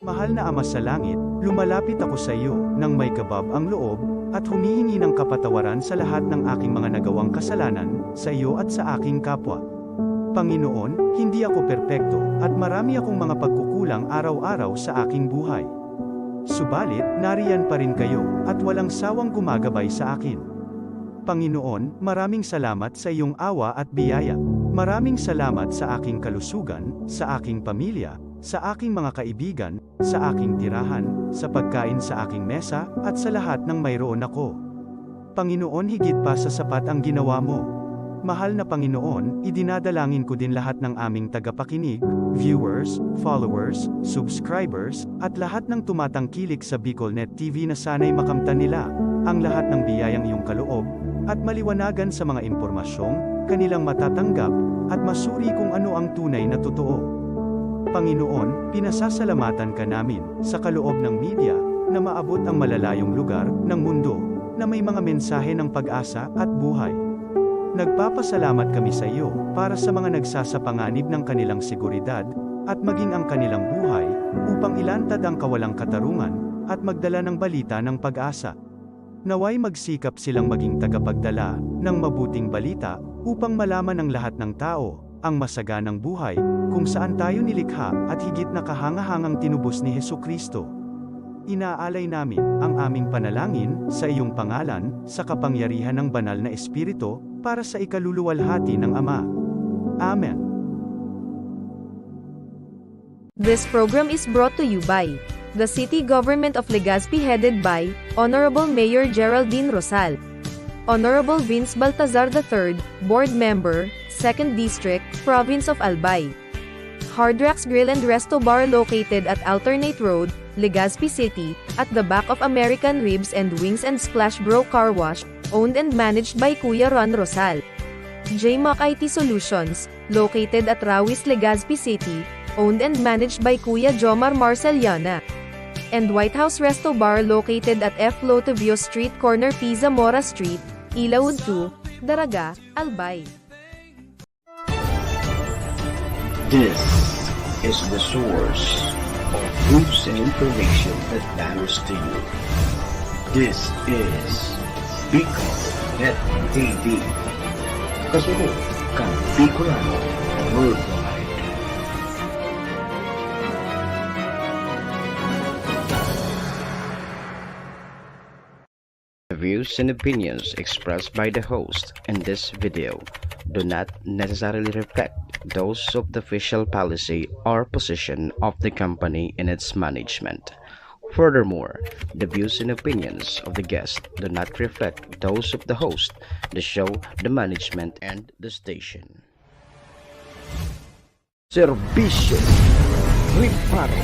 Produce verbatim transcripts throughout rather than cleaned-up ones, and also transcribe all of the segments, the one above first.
Mahal na Ama sa Langit, lumalapit ako sa iyo nang may kabab ang loob at humihingi ng kapatawaran sa lahat ng aking mga nagawang kasalanan sa iyo at sa aking kapwa. Panginoon, hindi ako perpekto at marami akong mga pagkukulang araw-araw sa aking buhay. Subalit, nariyan pa rin kayo at walang sawang gumagabay sa akin. Panginoon, maraming salamat sa iyong awa at biyaya. Maraming salamat sa aking kalusugan, sa aking pamilya, sa aking mga kaibigan, sa aking tirahan, sa pagkain sa aking mesa, at sa lahat ng mayroon ako. Panginoon, higit pa sa sapat ang ginawa mo. Mahal na Panginoon, idinadalangin ko din lahat ng aming tagapakinig, viewers, followers, subscribers, at lahat ng tumatangkilik sa BicolNet T V na sana'y makamtan nila ang lahat ng biyayang iyong kaloob at maliwanagan sa mga impormasyong kanilang matatanggap at masuri kung ano ang tunay na totoo. Panginoon, pinasasalamatan ka namin sa kaloob ng media na maabot ang malalayong lugar ng mundo na may mga mensahe ng pag-asa at buhay. Nagpapasalamat kami sa iyo para sa mga nagsasapanganib ng kanilang seguridad at maging ang kanilang buhay upang ilantad ang kawalang katarungan at magdala ng balita ng pag-asa. Naway magsikap silang maging tagapagdala ng mabuting balita upang malaman ng lahat ng tao ang masaganang buhay kung saan tayo nilikha at higit na kahangahangang tinubos ni Jesu-Cristo. Inaalay namin ang aming panalangin sa iyong pangalan, sa kapangyarihan ng Banal na Espiritu, para sa ikaluluwalhati ng Ama. Amen. This program is brought to you by the City Government of Legazpi, headed by Honorable Mayor Geraldine Rosal, Honorable Vince Baltazar the third, Board Member, Second District, Province of Albay. Hard Rocks Grill and Resto Bar, located at Alternate Road, Legazpi City, at the back of American Ribs and Wings and Splash Bro Car Wash, owned and managed by Kuya Ron Rosal. J Mac I T Solutions, located at Rawis, Legazpi City, owned and managed by Kuya Jomar Marceliana. And White House Resto Bar, located at F Lotovio Street, corner P Zamora Street, Ilaud two, Daraga, Albay. This is the source of news and information that matters to you. This is Bicol Net T V. Kasunod kan Bicolano Worldwide. The views and opinions expressed by the host in this video do not necessarily reflect those of the official policy or position of the company and its management. Furthermore, the views and opinions of the guest do not reflect those of the host, the show, the management, and the station. Serbisyo, reparo.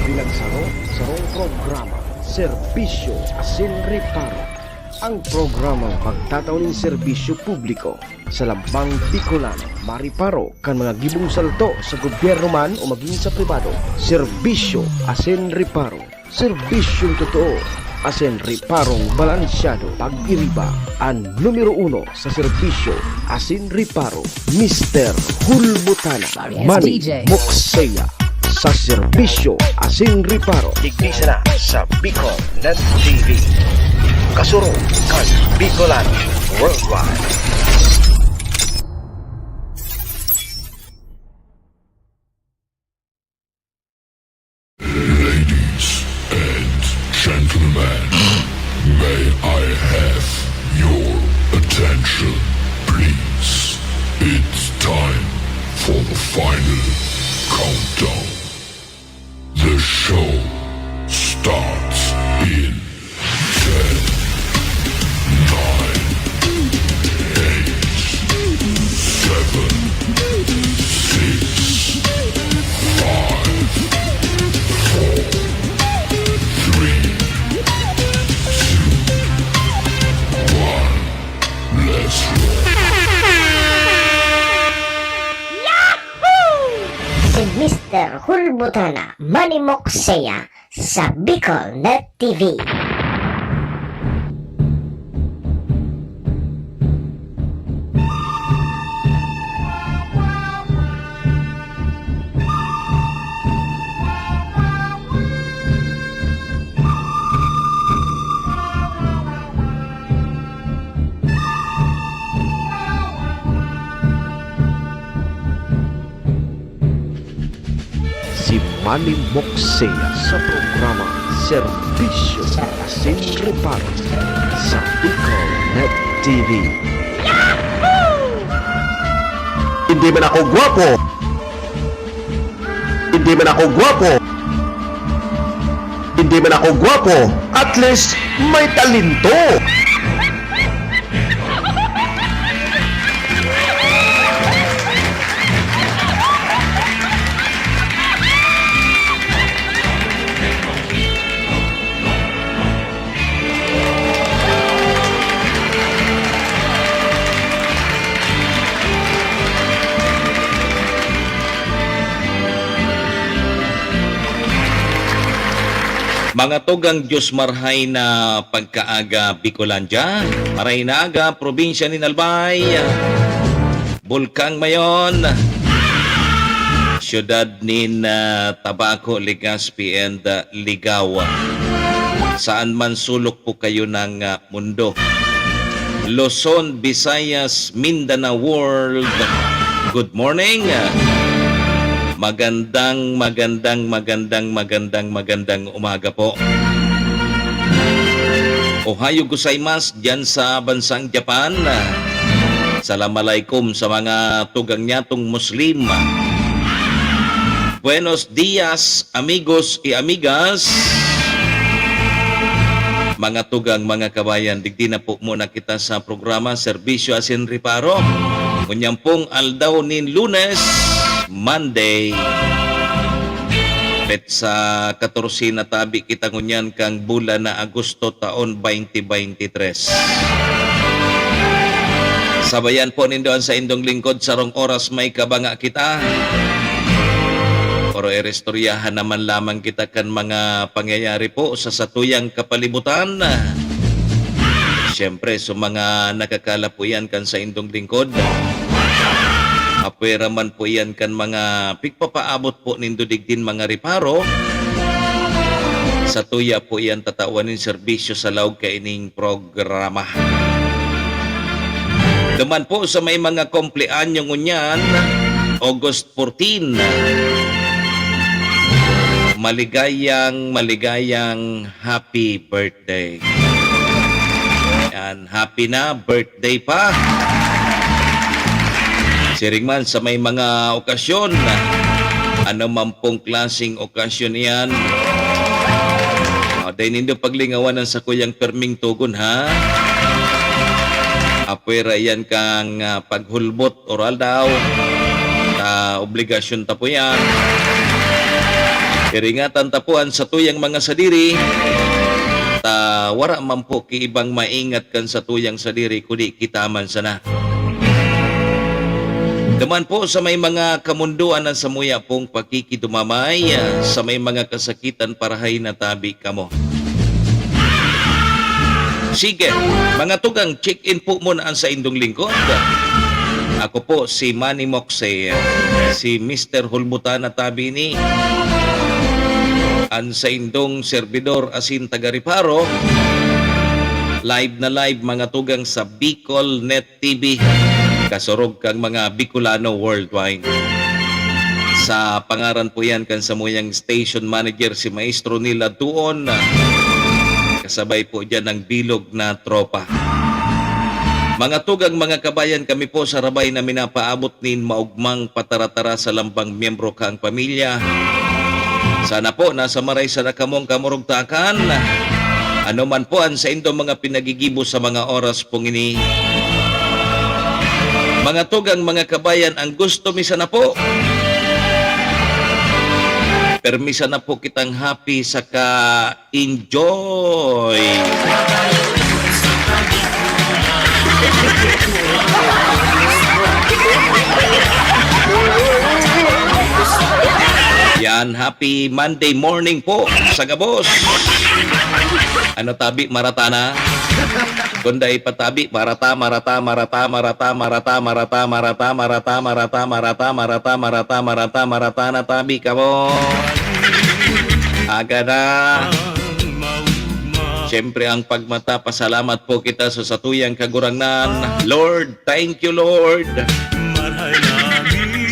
Pinagsaro-sarong programa, serbisyo asin reparo. Ang programang magtatao nin serbisyo publiko sa lambang Bicolano, mareparo kan mga gibong salto sa gobyerno man o magin sa pribado. Serbisyo asin reparo. Serbisyong totoo asin reparong balansyado. Pag-iriba, an numero uno sa serbisyo asin reparo, Mister Hulbutana, Sorry, Manny D J. Mukseya. Sa serbisyo asin reparo. Digdi sana sa Bicol Net T V. Kasurog kan Bicolano Worldwide. Ladies and gentlemen, may I have your attention, please? It's time for the final countdown. The show starts in ten, nine, eight, seven, six, five, four, three, two, one. Let's roll. Si Mister Hulbutana, Manny Mukseya, sa Bicol Net T V. Manimokse sa programa Serbisyo Sin Reparo sa Bicol Net T V. Hindi man ako gwapo. Hindi man ako gwapo. Hindi man ako gwapo. At least, may talento. Mga tugang, Diyos marhay na pagkaaga, Bicolandia. Maray na aga, probinsya nin Albay, Bulkang Mayon, siyudad nin, ah, Tabaco, Legazpi, and, ah, Ligao. Saan man sulok po kayo ng, ah, mundo. Luzon, Visayas, Mindanao World. Good morning. Magandang, magandang, magandang, magandang, magandang umaga po. Ohayo gozaimasu diyan sa bansang Japan. Salam alaikum sa mga tugang nyatong Muslim. Buenos dias, amigos y amigas. Mga tugang, mga kabayan, digdi na po muna kita sa programa Serbisyo Asin Reparo. Ngunyan pong aldaw nin Lunes, Monday, petsa katorse na tabi kita ngunyan kan bulan na Agosto, taon twenty twenty-three. Sabayan po nindo an saindong lingkod, sarong oras may kabanga kita. Pero iristoryahan naman lamang kita kan mga pangyayari po sa satuyang kapalibutan. Siyempre, sa mga nakakala po yan kan saindong lingkod, apwera man po yan kan mga pigpapaabot po nindo digdin mga reparo, satuya po yan tatawan nin serbisyo sa laog kaining programa. Duman po sa may mga kumpleanyo ngunyan, August fourteen. Maligayang, maligayang happy birthday. Yan, happy na birthday pa. Siring man sa may mga okasyon, ano man pong klaseng okasyon iyan, ah, dai nindo paglingawan ang sakuyang perming tugon, ha? Apwera iyan kang, ah, paghulbot oral daw. Ta obligasyon ta po yan. Iringatan ta po an satuyang mga sadiri. Ta wara man po ki ibang maingat kan satuyang sadiri, kundi kita man sana. Duman po sa may mga kamundoan na samuya pong pakikidumamay, ah, sa may mga kasakitan, parahay na tabi kamo. Sige, mga tugang, check-in po muna ang saindong lingkod. Ako po si Manny Moxie, si Mister Hulbutan na tabi ni an saindong serbidor asin taga Reparo. Live na live, mga tugang, sa Bicol Net T V, kasurog kang mga Bicolano worldwide. Sa pangaran po yan kan samuyang station manager, si Maestro Neil Adtuon, kasabay po dyan ang bilog na tropa. Mga tugang, mga kabayan, kami po sa Rabay na minapaabot nin maugmang pataratara sa lambang miyembro kang pamilya. Sana po nasa maray sana kamong kamurugtakan. Ano man po ang saindong mga pinagigibo sa mga oras pong ini. Mga tugang, mga kabayan, ang gusto mi sana po, permi sana po kitang happy saka enjoy. Yan, happy Monday morning po sa gabos. Ano tabi, marata na? Kung dai pa tabi, marata, marata, marata, marata, marata, marata, marata, marata, marata, marata, marata, marata, marata, marata na tabi kamo. Aga na. Siyempre, ang pagmata, pasalamat po kita sa satuyang Kagurangnan. Lord, thank you, Lord.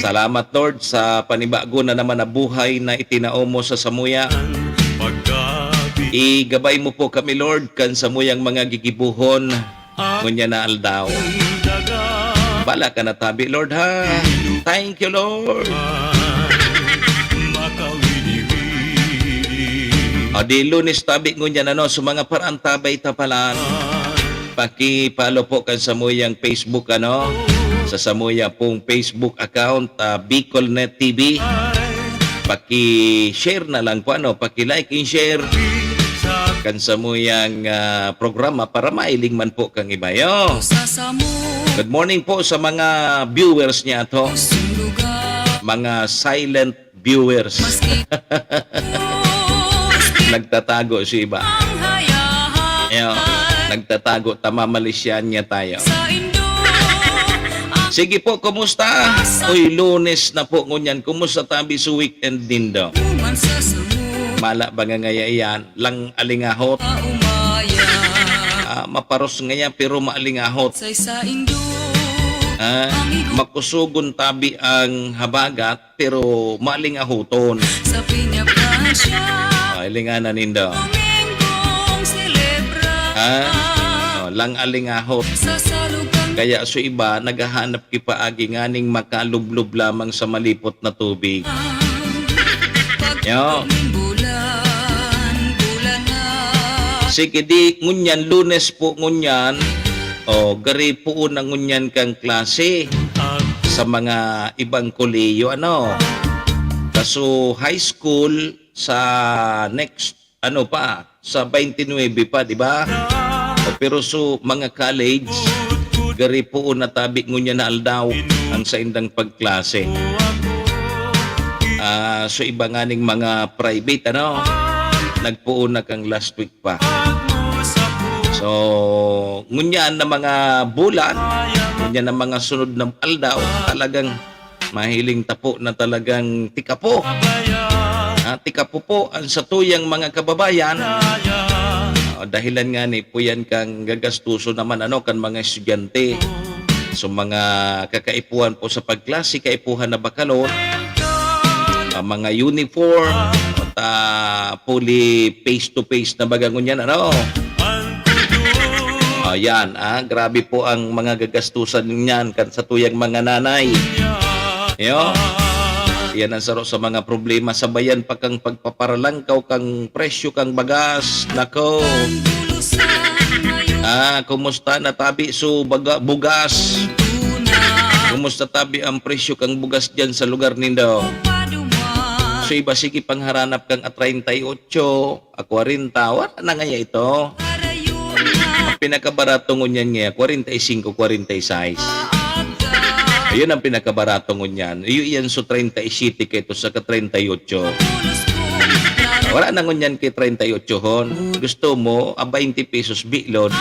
Salamat, Lord, sa panibago na naman na buhay na itinao mo sa samuya. Igabay mo po kami, Lord, kan samuyang mga gigibohon ngunyan na aldaw. Bala ka na tabi, Lord, ha? Thank you, Lord. O, di Lunes tabi ngunyan, ano, sa mga paraantabay tapalan. Paki-follow po kan samuyang Facebook, ano, sa samuya pong Facebook account, ah, Bicol Net T V. Paki-share na lang po, ano, paki-like and share kan samuyang, ah, programa para mailing man po kang iba. Yo. Good morning po sa mga viewers niya to. Mga silent viewers. Nagtatago si iba. Ayan, nagtatago, tamamalisyan niya tayo. Sige po, kumusta? Uy, Lunes na po ngunyan. Kumusta tabi sa weekend nindo? Mala ba nga ngaya iyan? Lang alingahot. Ah, maparos ngaya, pero maalingahot. Ah, makusugon tabi ang habagat, pero maalingahoton. Sa Piña Francia. Ah, ilinganan nindo. Domingong selebra. Ah, oh, lang alingahot. Sa salugang. Kaya so iba, naghahanap ki paagi nganing makalublob lamang sa malipot na tubig. Yo. Pagdating bulan, bulan na. Sige, di, ngunyan, Lunes po, ngunyan. O, gari poon na ngunyan kang klase sa mga ibang kolehiyo, ano? Kaso high school sa next, ano pa, sa twenty-nine pa, di ba? O, pero so, mga college, gari poon na tabi ngunyan na aldaw ang saindang pagklase. Ah, so, iba nganing mga private, ano? Nagpoon na kang last week pa. So, ngunyan na mga bulan, ngunyan na mga sunod na aldaw, talagang mahiling ta po na talagang tikapo. Ah, tikapo po ang satuyang mga kababayan. Ah, dahilan nga ni po yan kang gagastuso naman, ano, kan mga estudyante. So, mga kakaipuhan po sa pagklase, kaipuhan na bakalon, ah, mga uniform, at, ah, fully face-to-face na baga ngunyan, ano? Ayan, ah, grabe po ang mga gagastusan niyan kan satuyang mga nanay. Yo. Yan ang saro sa mga problema. Sabayan pa kang pagpaparalangkaw kang presyo kang bagas. Nako. Ah, kumusta na tabi so baga-, bugas? Kumusta tabi ang presyo kang bugas diyan sa lugar nindo? So iba, sige, pangharanap kang a treinta y ocho, a kwarenta, wala na ngaya ito. Ang pinakabarato ngunyan ngaya, kwarenta y singko, kwarenta y sais. Ayun ang pinakabarato ngunyan. Iyo iyan, so treinta y siete kaito saka treinta y ocho. Wala na ngunyan kay treinta y ocho hon. Gusto mo, a baynte pesos bilog.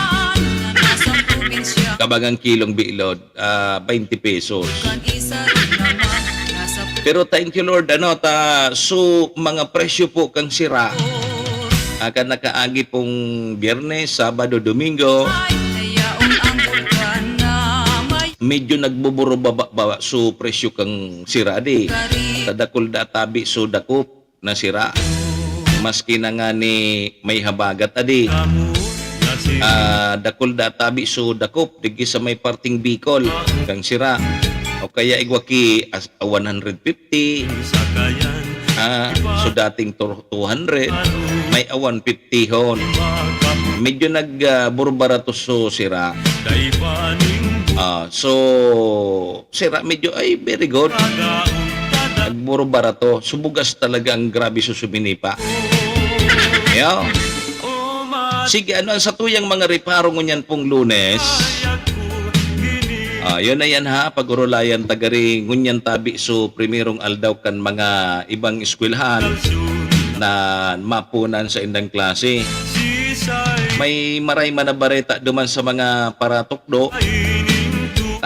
Kabagang kilong bilog, ah, baynte pesos. Pero thank you, Lord, ano, ta, so, mga presyo po kang sira, ah, kan nakaagi pong Biyernes, Sabado, Domingo, medyo nagbuburo baba, baba so presyo kang sira, di. Tadakul da tabi so dakop na sira. Maski na nga ni may habagat, adi. Ah, dakul da tabi so dakop, digdi sa may parting Bicol, kang sira. O kaya igwa ki as, a one hundred fifty. Ah, so dating tur-, two hundred, may a one fifty hon. Medyo nag, ah, burbarato so sira. Ah, so, sira medyo, ay, very good. Nagburo barato. So bugas talaga ang grabe susumini pa. Yo. Sige, ano ang satuyang mga reparo ngunyan pong Lunes? Ah, yun na yan ha, pag-urulayan ta gari ngunyan tabi so primerong aldaw kan mga ibang eskwelahan na mapunan sa indang klase. May maray man na bareta duman sa mga paratukdo.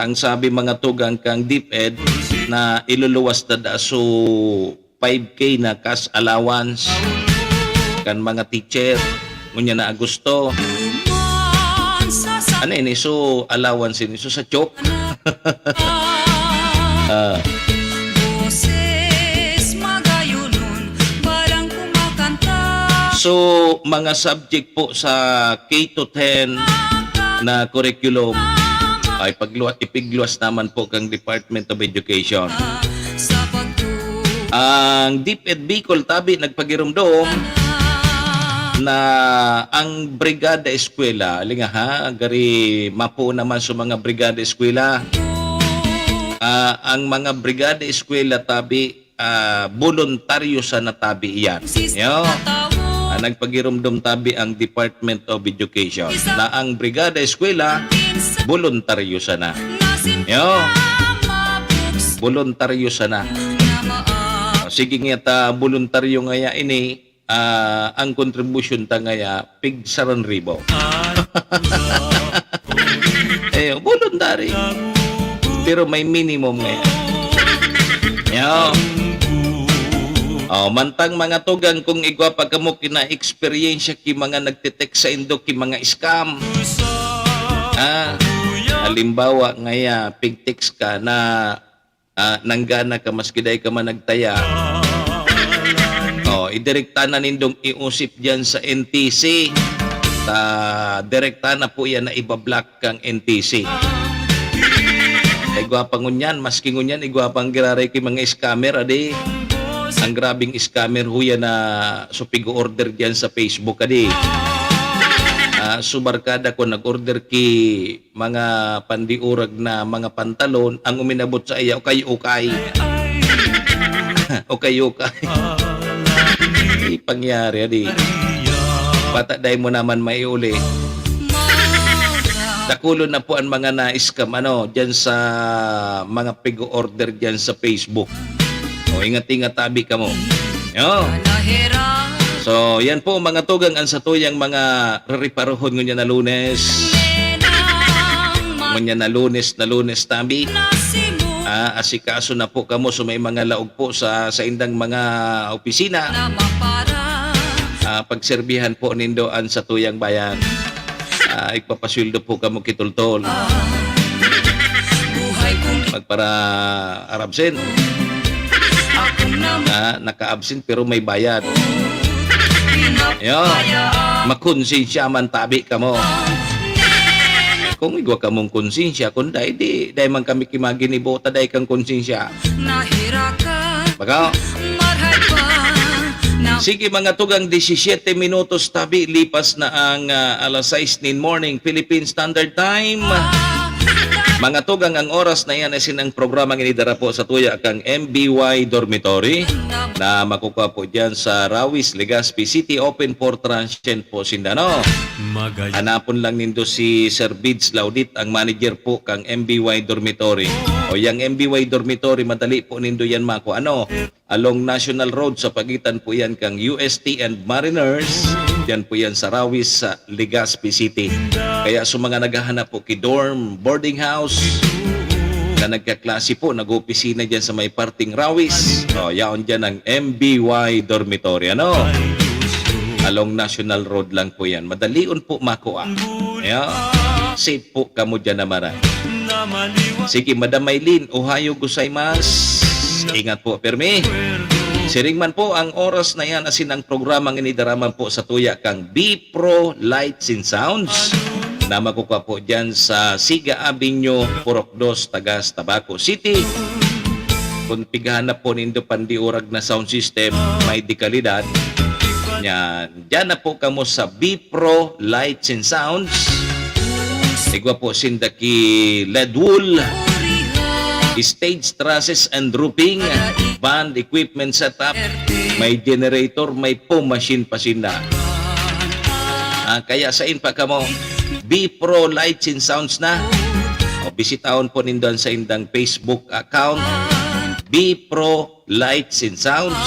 Ang sabi mga tugang kang DepEd na iluluwas na da so five K na cash allowance kan mga teacher. Ngunyan na Agosto. Ano ini? So, allowance ini. So, sa chok. Ah. to mga subject po sa K to ten na curriculum ay pagluwa-, ipigluwas naman po kang Department of Education. Ang DepEd Bicol tabi nagpagiromdom na ang Brigada Eskwela, alinga ha, gari mapo naman sa mga Brigada Eskwela. Ah, ang mga Brigada Eskwela tabi, ah, boluntaryo sana tabi iyan. Yo. Ah, nagpagiromdom tabi ang Department of Education na ang Brigada Eskwela boluntaryo sana. Yo. Boluntaryo sana. O, sige nga ta, boluntaryo ngaya ini, ah, ang kontribusyon ta ngaya, pig saran ribo. Eh, voluntary. Pero may minimum ngaya. Yo. Oh, mantang mga tugang, kung igwa pa kamo kina-eksperyensya ki mga nagte-text saindo ki mga scam. Ah, halimbawa ngaya, pig-text ka na ah, nanggana ka, maski dai ka man nagtaya. Oh, idirekta na nindong iusip diyan sa N T C. Ta, direkta na po yan na ibablock kang N T C. Igwa pa ngunyan, maski ngunyan, igwa pang giraray ki mga scammer, adi. Ang grabing scammer, huya na supig order diyan sa Facebook, adi. Ah, subarkada ko, nag-order ki mga pandiurag na mga pantalon, ang uminabot sa iya, ukay-ukay. Ukay-ukay. Di pangyari, adi. Bata, dai mo naman maiuli. Dakulon na po ang mga na-scam, ano, dyan sa mga pig-order dyan sa Facebook. O, ingat-ingat, tabi kamo. Yo. So, yan po, mga tugang, ang satuyang mga rereparohon ngunyan na Lunes. Ngunyan na Lunes, na Lunes, tabi. Ah, asikaso na po kamo sa may mga laog po sa, sa indang mga opisina. Ah, pagserbihan po nindo ang satuyang bayan. Ah, igpapasweldo po kamo kitultol. Magpara-arabsent. Ah, naka-absent pero may bayad. Yo, makonsensya man tabi kamo. Kung igwa kamong konsensya, kung dai, di, dai man kami ki maginibo, ta dai kang konsensya. Baka? Sige, mga tugang, disisiyete minutos tabi, lipas na ang, ah, alas sais nin morning, Philippine Standard Time. Mga tugang, ang oras na yan ay sinang programang inidara po sa tuya kang M B Y Dormitory na makukua po dyan sa Rawis, Legazpi City, open for transient po sinda, no? Hanapon lang nindo si Sir Bids Laudit, ang manager po kang M B Y Dormitory. O yang M B Y Dormitory, madali po nindo yan mako, ano? Along National Road, sa pagitan po yan kang U S T and Mariners. Yan po yan sa Rawis, sa Legazpi City. Kaya sa mga naghahanap po ki dorm, boarding house, na nagkaklase po, nag-opisina dyan sa may parting Rawis, o, yaon dyan ang M B Y Dormitory, ano? Along National Road lang po yan. Madalion po makua. Yeah. Safe po kamo dyan naman, ah. Sige, Madam Maylin, ohayo gozaimasu. Ingat po, permi. Siring man po ang oras na yan, asin ang programang inidaraman po sa tuya kang B Pro Lights and Sounds na makukua po dyan sa Siga Avenue, Purok Dos, Tagas, Tabaco City. Kung pighanap po nindo pandiurag na sound system, may dekalidad, yan, dyan na po kamo sa B Pro Lights and Sounds. Igwa po sinda ki L E D wool, stage trusses and roofing, band equipment setup, may generator, may foam machine pa sinda. Ah, kaya sain pa kamo, B Pro Lights and Sounds na. O, bisitahon po nindo an saindang Facebook account, B Pro Lights and Sounds.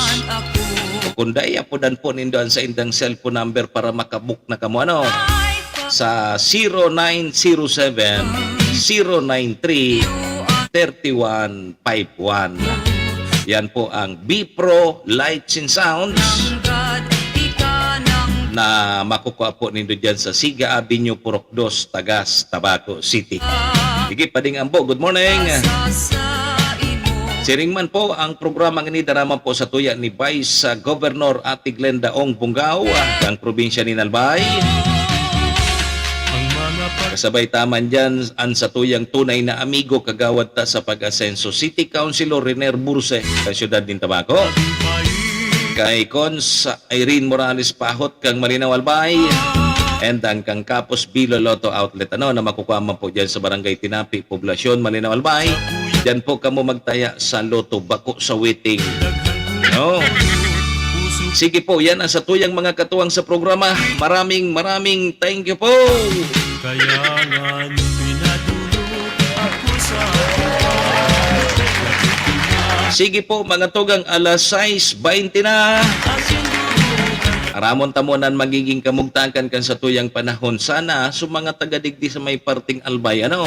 O kung dai, apodan po nindo an saindang cellphone number para makabook na kamo, ano? Sa zero nine zero seven, zero nine three, thirty one five one. Yan po ang B Pro Lights and Sounds na makukua po nindo dyan sa Siga Avenue, Purok Dos, Tagas, Tabaco City. Sige, Pading Ambo, good morning. Siring man po, ang programang ini dara man po sa tuya ni Vice, ah, Governor Ate Glenda Ong Bungao, ah, ang probinsya ni Albay. Kasabay ta man dyan ang satuyang tunay na amigo, kagawad ta sa pag-asenso, City Councilor Riner Burse, sa siyudad nin Tabaco. Kay Cons Irene Morales Pahot kang Malinao Albay. And ang kang Kapos Bilo Lotto Outlet, ano, na makukuha man po dyan sa Barangay Tinapi, Poblacion, Malinao Albay. Dyan po kamo magtaya sa Lotto, bako sa waiting. No? Sige po, yan ang satuyang mga katuwang sa programa. Maraming, maraming thank you po. Kaya nga pinadulog ako sa Sige po, mga tugang, alas sais baynte na. Aramon ta mo nan magiging kamugtakan kan satuyang panahon. Sana sa mga taga digdi sa may parting Albay, ano?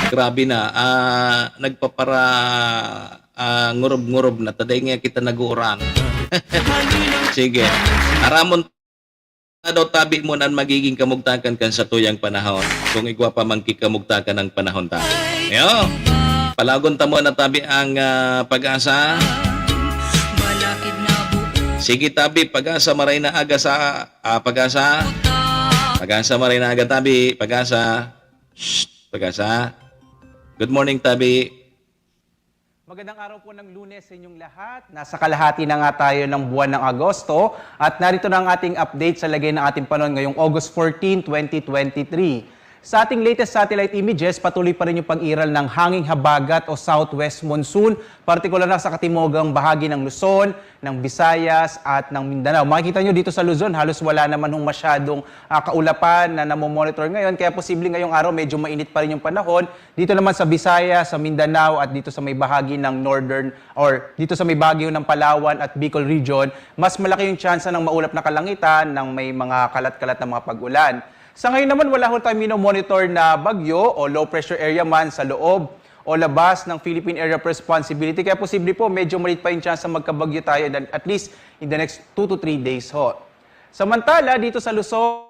Grabe na, ah, nagpapara, ah, ngurob-ngurob na, taday nga kita nag-uurang. Sige. Aramon ta daw tabi mo nan magiging kamugtakan kan satuyang panahon. Kung igwa pa man ki kamugtakan ang panahon ta. Yo. Palagon ta mo na tabi ang, ah, pag-asa. Sige tabi, pag-asa, maray na aga sa, ah, pag-asa. Pag-asa, maray na aga tabi, pag-asa. Shh, pag-asa. Good morning tabi. Magandang araw po ng Lunes sa inyong lahat. Nasa kalahati na nga tayo ng buwan ng Agosto at narito na ang ating update sa lagay ng ating panahon ngayong August fourteen, twenty twenty-three. Sa ating latest satellite images, patuloy pa rin yung pag-iral ng hanging habagat o southwest monsoon, partikular na sa katimogang bahagi ng Luzon, ng Visayas at ng Mindanao. Makikita nyo dito sa Luzon, halos wala naman hong masyadong, ah, kaulapan na namomonitor ngayon, kaya posible ngayong araw medyo mainit pa rin yung panahon. Dito naman sa Visayas, sa Mindanao at dito sa may bahagi ng northern or dito sa may bahagi ng Palawan at Bicol region, mas malaki yung tsansa ng maulap na kalangitan ng may mga kalat-kalat na mga pag-ulan. Sa ngayon naman, wala ho tayong minomonitor na bagyo o low pressure area man sa loob o labas ng Philippine Area of Responsibility. Kaya posible po, medyo maliit pa yung tsansa magkabagyo tayo in the- at least in the next two to three days ho. Samantala, dito sa Luzon,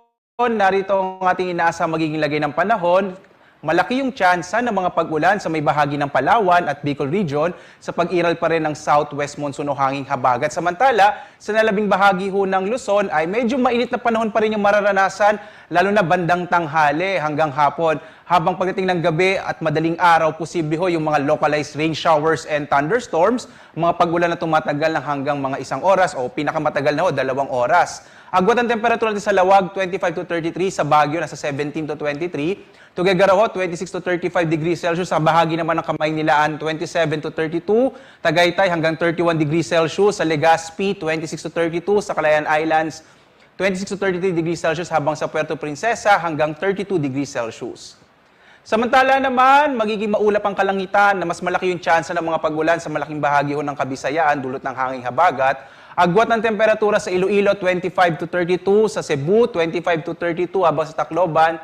narito ang ating inaasang magiging lagay ng panahon. Malaki yung tsansa ng mga pag-ulan sa may bahagi ng Palawan at Bicol Region sa pag-iral pa rin ng southwest monsoon o hanging habagat. Samantala, sa nalabing bahagi ho ng Luzon ay medyo mainit na panahon pa rin yung mararanasan, lalo na bandang tanghali hanggang hapon. Habang pagdating ng gabi at madaling araw, posible ho yung mga localized rain showers and thunderstorms, mga pag-ulan na tumatagal ng hanggang mga isang oras o pinakamatagal na ho, dalawang oras. Agwat ang temperatura natin sa Lawag, twenty-five to thirty-three, sa Baguio, nasa seventeen to twenty-three, Tuguegarao, twenty-six to thirty-five degrees Celsius, sa bahagi naman ng Kamaynilaan, twenty-seven to thirty-two, Tagaytay hanggang thirty-one degrees Celsius, sa Legazpi, twenty-six to thirty-two, sa Calayan Islands, twenty-six to thirty-three degrees Celsius, habang sa Puerto Princesa hanggang thirty-two degrees Celsius. Samantala naman, magiging maulap ang kalangitan na mas malaki yung tsansa ng mga pag-ulan sa malaking bahagi ho ng Kabisayaan, dulot ng hanging habagat. Agwat ng temperatura sa Iloilo, twenty-five to thirty-two, sa Cebu, twenty-five to thirty-two, habang sa Tacloban,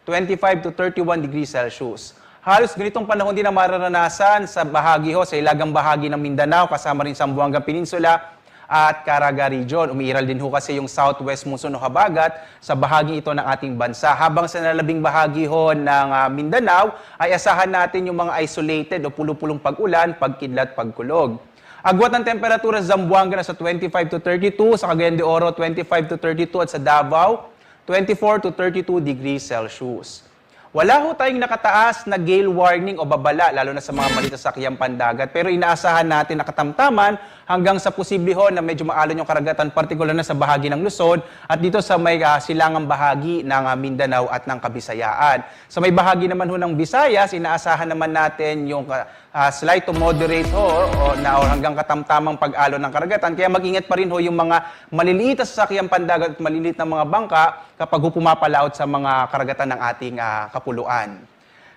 twenty-five to thirty-one degrees Celsius. Halos ganitong panahon din ang mararanasan sa bahagi ho, sa ilagang bahagi ng Mindanao, kasama rin Zamboanga Peninsula at Caraga Region. Umiiral din ho kasi yung southwest monsoon o habagat sa bahaging ito ng ating bansa. Habang sa nalabing bahagi ho ng, ah, Mindanao, ay asahan natin yung mga isolated o pulo-pulong pag-ulan, pagkidlat, pagkulog. Agwat ng temperatura sa Zamboanga na sa twenty-five to thirty-two, sa Cagayan de Oro, twenty-five to thirty-two, at sa Davao, twenty-four to thirty-two degrees Celsius. Wala ho tayong nakataas na gale warning o babala, lalo na sa mga maliliit na sasakyang pandagat. Pero inaasahan natin na katamtaman hanggang sa posible ho na medyo maalon yung karagatan, partikular na sa bahagi ng Luzon at dito sa may, ah, silangang bahagi ng, ah, Mindanao at ng Kabisayaan. Sa may bahagi naman ho ng Visayas, inaasahan naman natin yung, ah, ah, slight to moderate ho, o, na, or hanggang katamtamang pag-alon ng karagatan. Kaya mag-ingat pa rin ho yung mga maliliit na sasakyang pandagat at maliliit na mga bangka kapag ho pumapalaot sa mga karagatan ng ating, ah, kapuluan.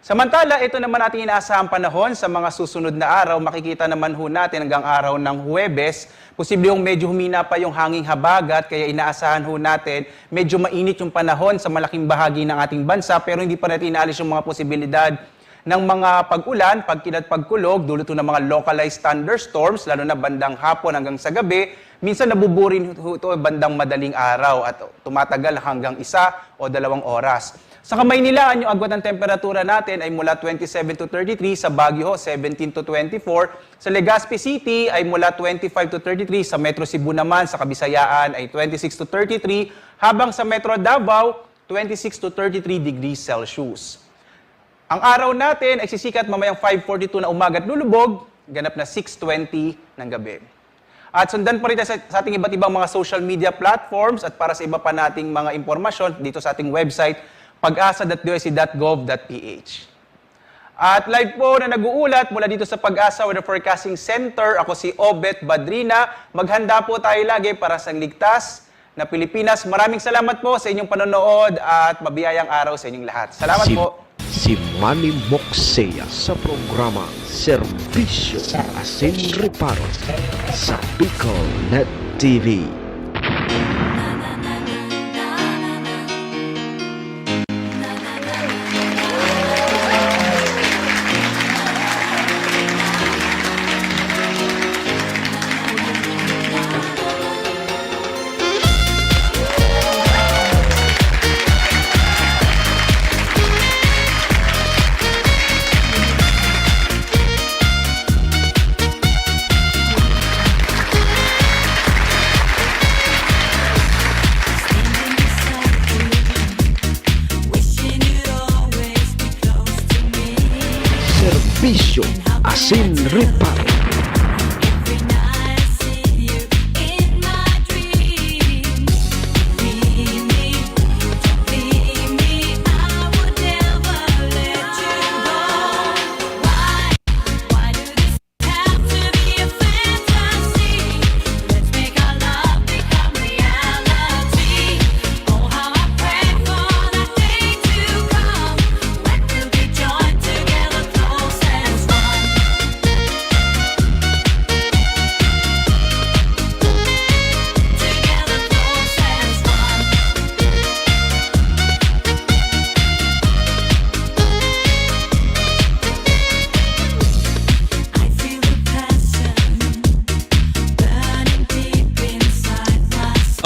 Samantala, ito naman ating inaasahang panahon sa mga susunod na araw. Makikita naman ho natin hanggang araw ng Huwebes, posible yung medyo humina pa yung hanging habagat, kaya inaasahan ho natin medyo mainit yung panahon sa malaking bahagi ng ating bansa, pero hindi pa natin inaalis yung mga posibilidad ng mga pag-ulan, pagkidlat, pagkulog, dulot ho ng mga localized thunderstorms, lalo na bandang hapon hanggang sa gabi. Minsan nabubuo rin ho ito bandang madaling araw at tumatagal hanggang isa o dalawang oras. Sa Kamaynilaan, yung agwat ng temperatura natin ay mula twenty-seven to thirty-three, sa Baguio, seventeen to twenty-four, sa Legazpi City ay mula twenty-five to thirty-three, sa Metro Cebu naman, sa Kabisayaan ay twenty-six to thirty-three, habang sa Metro Davao, twenty-six to thirty-three degrees Celsius. Ang araw natin ay sisikat mamayang five forty-two na umaga at lulubog, ganap na six twenty ng gabi. At sundan pa rin tayo sa, sa ating iba't ibang mga social media platforms at para sa iba pa nating mga impormasyon dito sa ating website, pag-asa dot D O S T dot gov dot P H. At live po na nag-uulat mula dito sa Pag-asa Weather Forecasting Center, ako si Obet Badrina. Maghanda po tayo lagi para sa ligtas na Pilipinas. Maraming salamat po sa inyong panonood at mabiyayang araw sa inyong lahat. Salamat Si, po. Si Manny Moxea sa programa Serbisyo Asin Reparo sa Bicol Net T V. Serbisyo asin reparo.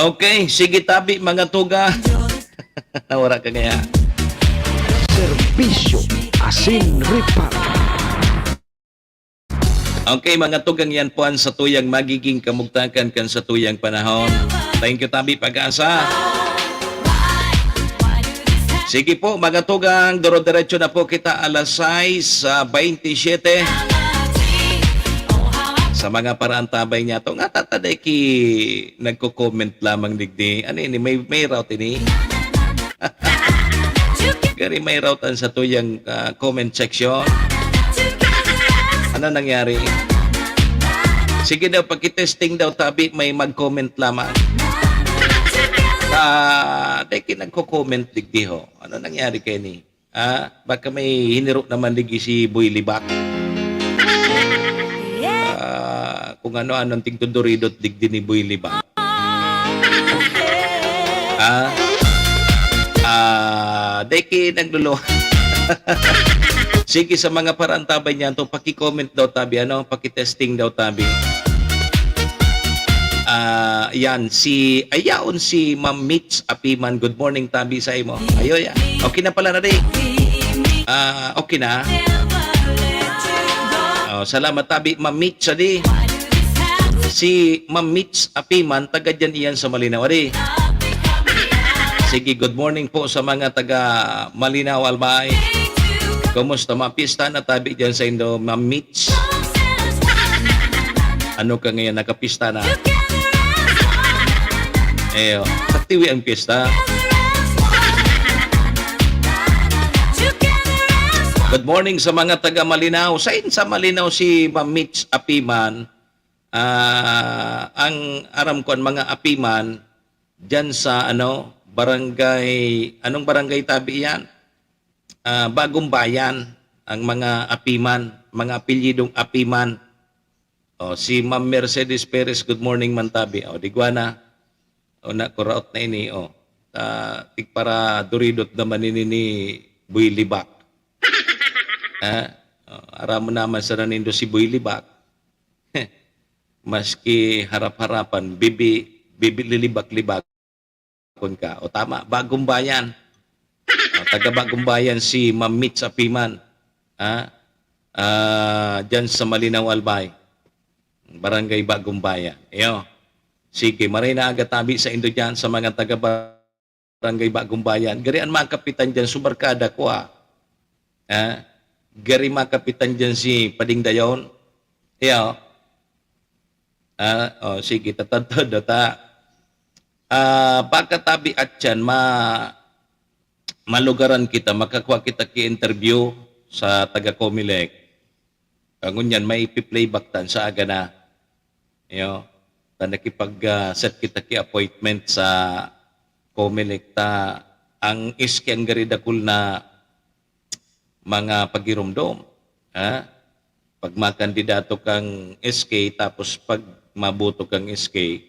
Okay, sige tabi, mga tugang. Wala ka kaya. Serbisyo asin reparo. Okay, mga tugang, yan po ang satuyang magiging kamugtakan kan satuyang panahon. Thank you, tabi, Pag-asa. Sige po, mga tugang, duro-diretso na po kita alas sais, ah, baynte siyete. Sa mga paraantabay niya to, nga tataday ki nagko-comment lamang digdi. Ano ini? May, may route ini? Gari may route an satuyang, ah, comment section. Ano nangyari? Sige daw, pakitesting daw, tabi, may mag-comment lamang. Ah, dai ki nagko-comment digdi ho. Ano nangyari kaini? Ah, baka may hiniro naman digdi si Boy Libak. Ah, kung ano-ano ang tigduduridot digdi ni Boy Libak. Ah, ah, dai ki naglolo. Sige, sa mga paraantabay niyan to, paki-comment daw tabi, ano, paki-testing daw tabi. Ah, yan, si, ayaon si Ma'am Mitch Apiman. Good morning, tabi sa imo. Ayo, yan. Okay na pala na, di? Ah, okay na? Oh, salamat, tabi, Ma'am Mitch, adi. Si Ma'am Mitch Apiman, taga dyan iyan sa Malinaw, adi. Sige, good morning po sa mga taga Malinaw, Albay. Kumusta? Mapista na tabi dyan sa indo, Ma'am Mitch? Ano ka ngayon, nakapista na? Eyo, katiwi ang piyesta. Good morning sa mga taga Malinaw. Sain sa Malinaw si Ma'am Mitch Apiman? Ah, ang aram ko, ang mga Apiman, dyan sa, ano, barangay, anong barangay tabi yan? Ah, Bagong Bayan, ang mga Apiman, mga apelyidong Apiman. O, si Ma'am Mercedes Perez, good morning man tabi. O, digwa na. O, na, kuraot na ini, o. Ah, tigparaduridot naman ini ni Boy Libak. Ha? O, aram mo naman sana nindo si Boy Libak. Maski harap-harapan, bibi-, bibi-, lilibak-libak. Kun ka. O tama, Bagong Bayan. O, taga Bagumbayan si Ma'am Mitch Apiman, ha? Ah, diyan sa Malinaw, Albay. Barangay Bagumbayan. Iyo. Sige, maray na aga tabi sa indo diyan sa mga taga Barangay Bagumbayan. Gari an mga kapitan diyan, subarkada ko, ah. Ah, gari mga kapitan diyan si Pading Dayon. Iyo. Ah, oh, sige, tatadtad ta. Ah, pagkatabi at yan, ma-, malugaran kita, makakwa kita ki interview sa taga Comelec. Ah, ngunyan, may ipi-playback tan sa aga na. Iyo, ta nakipag, ah, set kita ki appointment sa Comelec ta ang S K ang gari dakul na mga pagiromdom, ha? Pag makandidato kang S K, tapos pag maboto kang S K,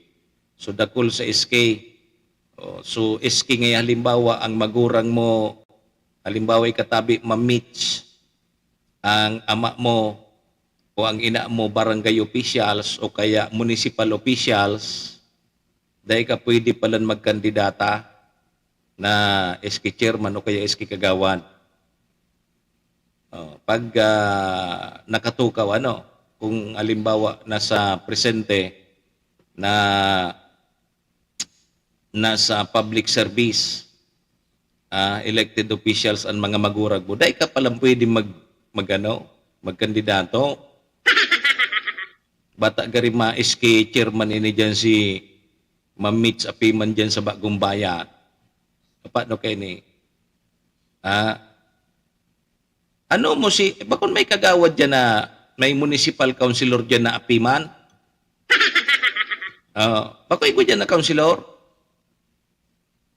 so dakul sa S K. Oh, so S K ngay halimbawa, ang magurang mo, halimbawa, ikatabi, ma-Mitch, ang ama mo o ang ina mo, barangay officials o kaya municipal officials, dai ka pwede palan magkandidata na S K chairman o kaya S K kagawad. Oh, pag, ah, nakatukaw, ano, kung halimbawa nasa presente na nasa public service, ah, elected officials an mga magurag mo, dai ka palan pwede mag-, mag-ano, magkandidato. Bata gari ma-S K chairman ini diyan si Ma'am Mitch Apiman diyan sa Bagumbayan. Paano kaini? Ah, ano mo si, bakon may kagawad diyan na, may municipal councilor diyan na Apiman? Oh, bako igwa diyan na councilor?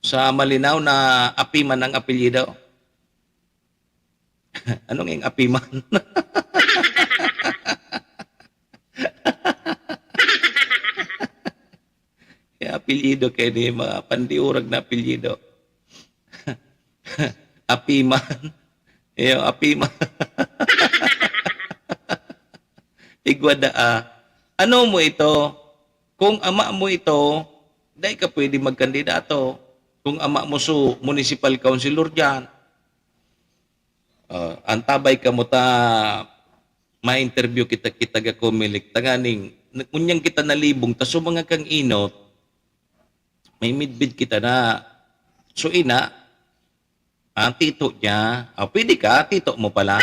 Sa Malinaw na Apiman ang apelyido? Ano ngayong Apiman? Yung apelyido kaini, mga pandiurag na apelyido. Apiman. Iyo, Apiman. Igwa daa. Ano mo ito? Kung ama mo ito, dai ka pwede magkandidato. Kung ama mo su municipal councilor diyan, ah, antabay kamo ta ma-interview kita, kita ga Comelec, tanganing, ngunyan kita nalibong, ta su mga kang inot, may midbid kita na, so ina, ah, tito niya, ah, pwede ka, tito mo pala.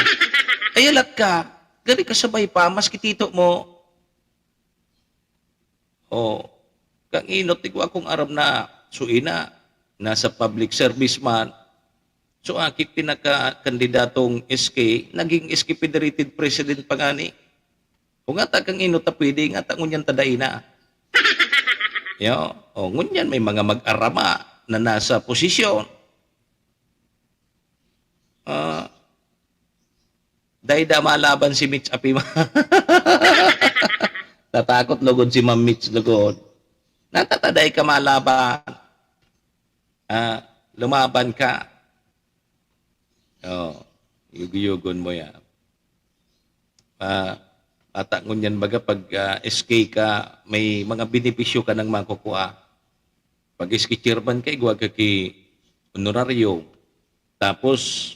Ay, alat ka, gari ka sabay pa, maski tito mo. Oh, kang inot, igwa akong aram na, so ina, nasa public service man. So, aki pinakakandidatong S K, naging S K Federated President pa ngani. Kung ata kang inot ta pwede, nga ta ngunyan ta dai na. Yo, oh, ngunyan may mga mag-arama na nasa posisyon. Ah, dai da malaban si Mitch Apiman. Natakot lugod si Ma'am Mitch lugod. Natataday ka malaban. Ah, lumaban ka. Oh, yugyugon mo yan. Ah, ata ngunyan baga pag, ah, S K ka, may mga benepisyo ka nang makukua. Pag S K chairman ka, igwa ka ki honoraryo. Tapos,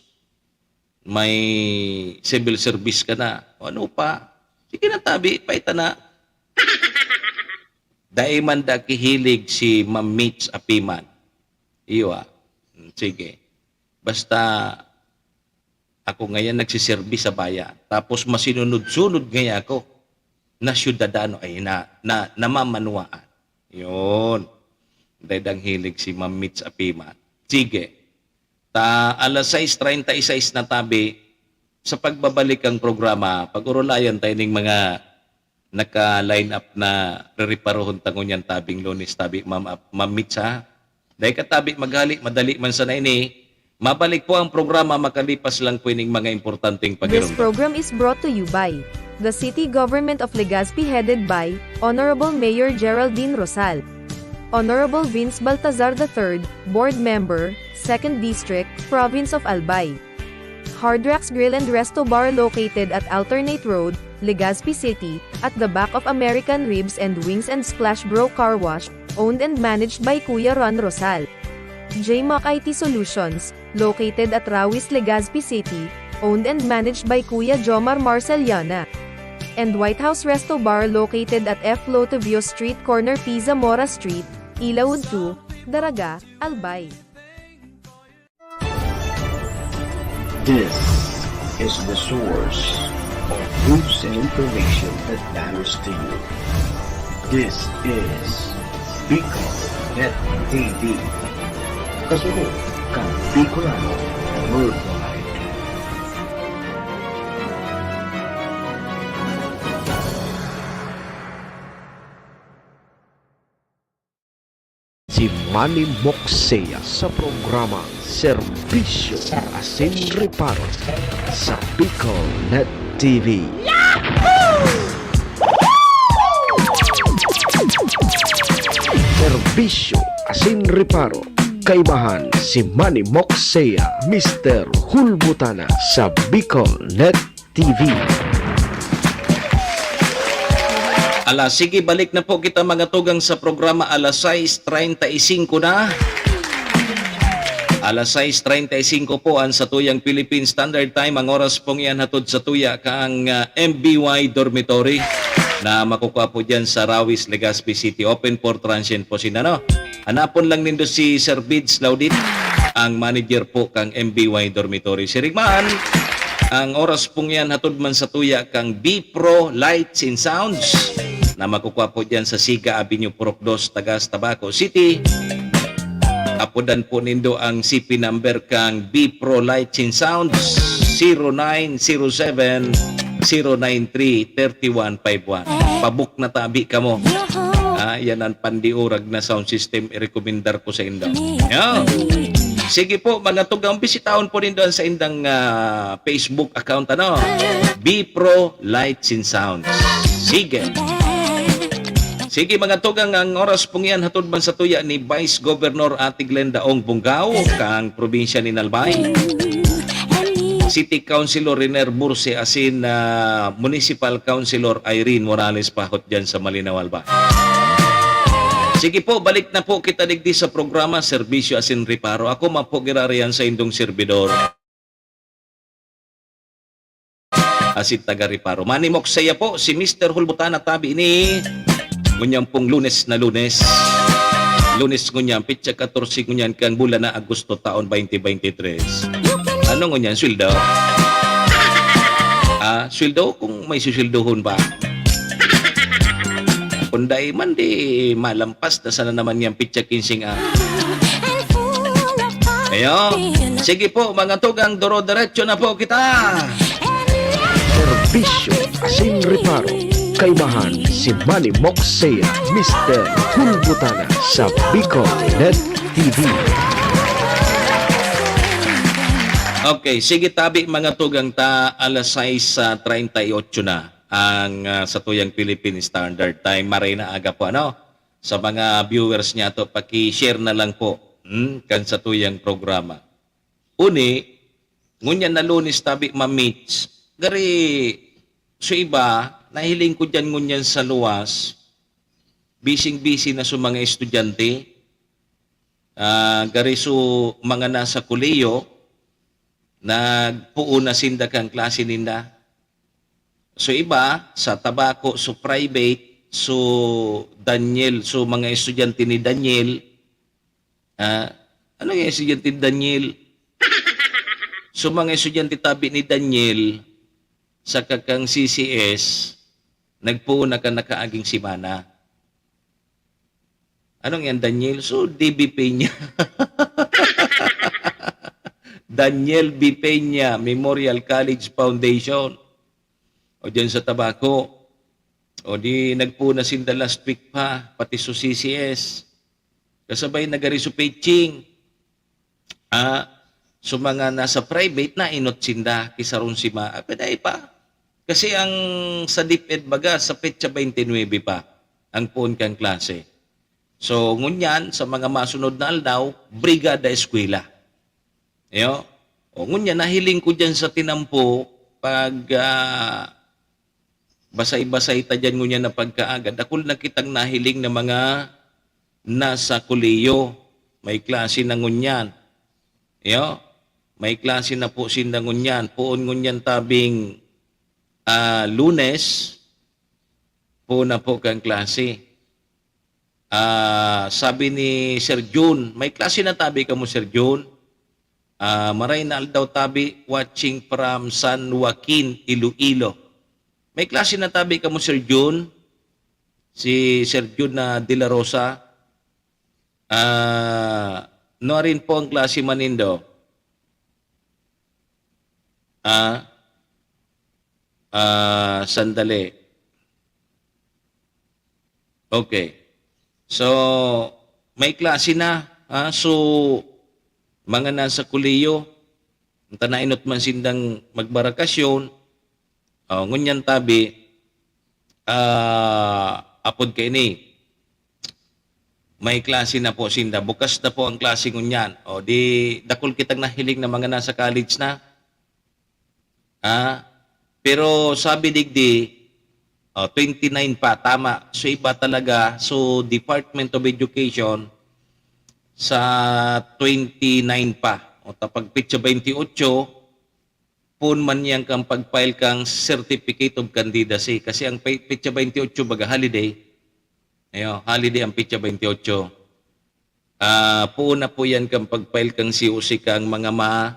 may civil service ka na. O ano pa? Sige na, tabi, paita na. Dai man da kihilig si Ma'am Mitch Apiman. Iyo, ah. Hmm, sige. Basta, ako ngayon nagsiserbi sa bayan. Tapos masinunod-sunod ngayon ako na syudadano, ay, na, na, namamanwaan. Yun. Dai dang hilig si Ma'am Mitch Apiman. Sige. Ta, alas sais treinta y seis na tabi, sa pagbabalik ang programa, pag-orolayan tayo ning mga naka-line up na rereparohon ta ngunyan tabing Lunes, tabi, Ma'am, Ma'am Mitch, ha? Dai ka tabi maghali, madali man sana ini. Mabalik po ang programa makalipas lang po ining mga importanteng This pagirumdom. Program is brought to you by the City Government of Legazpi, headed by Honorable Mayor Geraldine Rosal, Honorable Vince Baltazar the third, Board Member, Second District, Province of Albay. Hard Rocks Grill and Resto Bar located at Alternate Road, Legazpi City, at the back of American Ribs and Wings and Splash Bro Car Wash, owned and managed by Kuya Ron Rosal. J Mac I T Solutions, located at Rawis, Legazpi City, owned and managed by Kuya Jomar Marceliana. And White House Resto Bar located at F Lotovio Street, corner P. Zamora Street, Ilaud two, Daraga, Albay. This is the source of news and information that matters to you. This is Bicol Net T V. Kasunod kan Bicolano Worldwide. Si Manny Moksea sa programa Serbisyo asin Reparo sa Bicol Net T V. Serbisyo asin Reparo, kaibahan si Manny Moksea, Mister Hulbutana sa Bicol Net T V. Ala, sige, balik na po kita, mga tugang, sa programa. Alas sais treinta y cinco na. Alas sais treinta y cinco po ang satuyang Philippine Standard Time. Ang oras pong iyan hatod satuya kang, ah, M B Y Dormitory na makukuha po dyan sa Rawis, Legazpi City. Open for transient po sila, no? Hanapon lang nindo si Sir Bids Laudit, ang manager po kang M B Y Dormitory. Siring man, ang oras pong yan hatod man satuya kang B Pro Lights and Sounds na makukuha po dyan sa Siga Avenue, Purok dos, Tagas, Tabaco City. Apodan po nindo ang C P number kang B Pro Lights and Sounds, zero nine zero seven, zero nine three, thirty one five one. Pabuk na tabi kamo. Ah, yan ang pandiurag na sound system irekomendar ko sa indo. Yan. Sige po, mga tugang, bisitahon po nindo ang sa indang, ah, Facebook account, ano? B Pro Lights and Sounds. Sige. Sige, mga tugang, ang oras pong yan hatod man satuya ni Vice Governor Ate Glenda Ong Bungao, kang probinsya ni Albay. City Councilor Riner Burse asin, ah, Municipal Councilor Irene Morales Pahot dyan sa Malinao, Albay. Sige po, balik na po kita digdi sa programa, Serbisyo asin Reparo. Ako man po girarian sa indong servidor. Asin taga Reparo. Manimok saya po, si Mister Hulbutana tabi ni ngunyan pong Lunes na Lunes. Lunes ngunyan, petsa katorse ngunyan kang bulan na Agosto taon twenty twenty-three. Ano ngunyan, sweldo? Ah, sweldo kung may susweldohon ba? Kung dai man, di malampas na sana naman niyang petsa kinsing, ah. Ayo. Sige po, mga tugang, duro-diretso na po kita. Serbisyo asin reparo. Kaibahan si Manny Moksea, Mister Hulbutana sa Bicol Net T V. Okay, sige tabi, mga tugang, ta alas sais, ah, treinta y ocho na ang, ah, satuyang Philippine Standard Time. Maray na aga po, ano? Sa mga viewers niyato, paki-share na lang po, hmm, kan satuyang programa. Uni, ngunyan na Lunes tabi, Ma'am Mitch, gari, so iba, nahiling ko diyan ngunyan sa luwas, bising-bisi na so mga estudyante, ah, gari so mga nasa kolehiyo, nagpoon na sinda kan klase ninda. So iba, sa Tabaco, so private, so Daniel, so mga estudyante ni Daniel, ah, ano yung estudyante ni Daniel? So mga estudyante tabi ni Daniel, sa kakang C C S, nagpoon na kan nakaaging semana. Anong yan, Daniel? So, D B Peña. Daniel B Peña Memorial College Foundation. O diyan sa Tabaco. O di nagpoon na sinda last week pa, pati so C C S. Kasabay na gari so Peching. Ah, so mga nasa private, nainot sinda, kisaron si ma-, ah, pwede pa. Kasi ang sa DepEd baga, sa petsa twenty-nine pa, ang poon kan klase. So, ngunyan, sa mga masunod na aldaw, brigada eskwela. Iyo? O, ngunyan, nahiling ko dyan sa tinampo, pag, ah, basay-basay ta dyan ngunyan na pagkaaga, dakul na kitang nahiling na mga nasa kolehiyo, may klase na ngunyan. Iyo? May klase na po sinda ngunyan. Poon ngunyan tabing, ah, Lunes, poon na po kan klase. Ah, sabi ni Sir Jun, "May klase na tabi kamo, Sir Jun?" Ah, "Maray na aldaw tabi, watching from San Joaquin, Iloilo." May klase na tabi kamo, Sir Jun? Si Sir Jun na De La Rosa. Ah, nuarin po ang klase man nindo? Ah, ah, sandali. Okay. So, may klase na, ha? So, mga nasa kolehiyo, ta nainot man sindang magbarakasyon, oh, ngunyan tabi, ah, apod kaini, may klase na po sinda. Bukas na po ang klase ngunyan. O, di dakul kitang nahiling na mga nasa college na. Ah, pero sabi digdi, oh, twenty-nine pa, tama. So, iba talaga. So, Department of Education sa twenty-nine pa. O, ta pag petsa twenty-eight, poon man yan kang pag-file kang Certificate of Candidacy. Kasi ang pe-, petsa twenty-eight baga holiday. Ayo, holiday ang petsa twenty-eight. Ah, poon na po yan kang pag-file kang C O C kang mga ma-,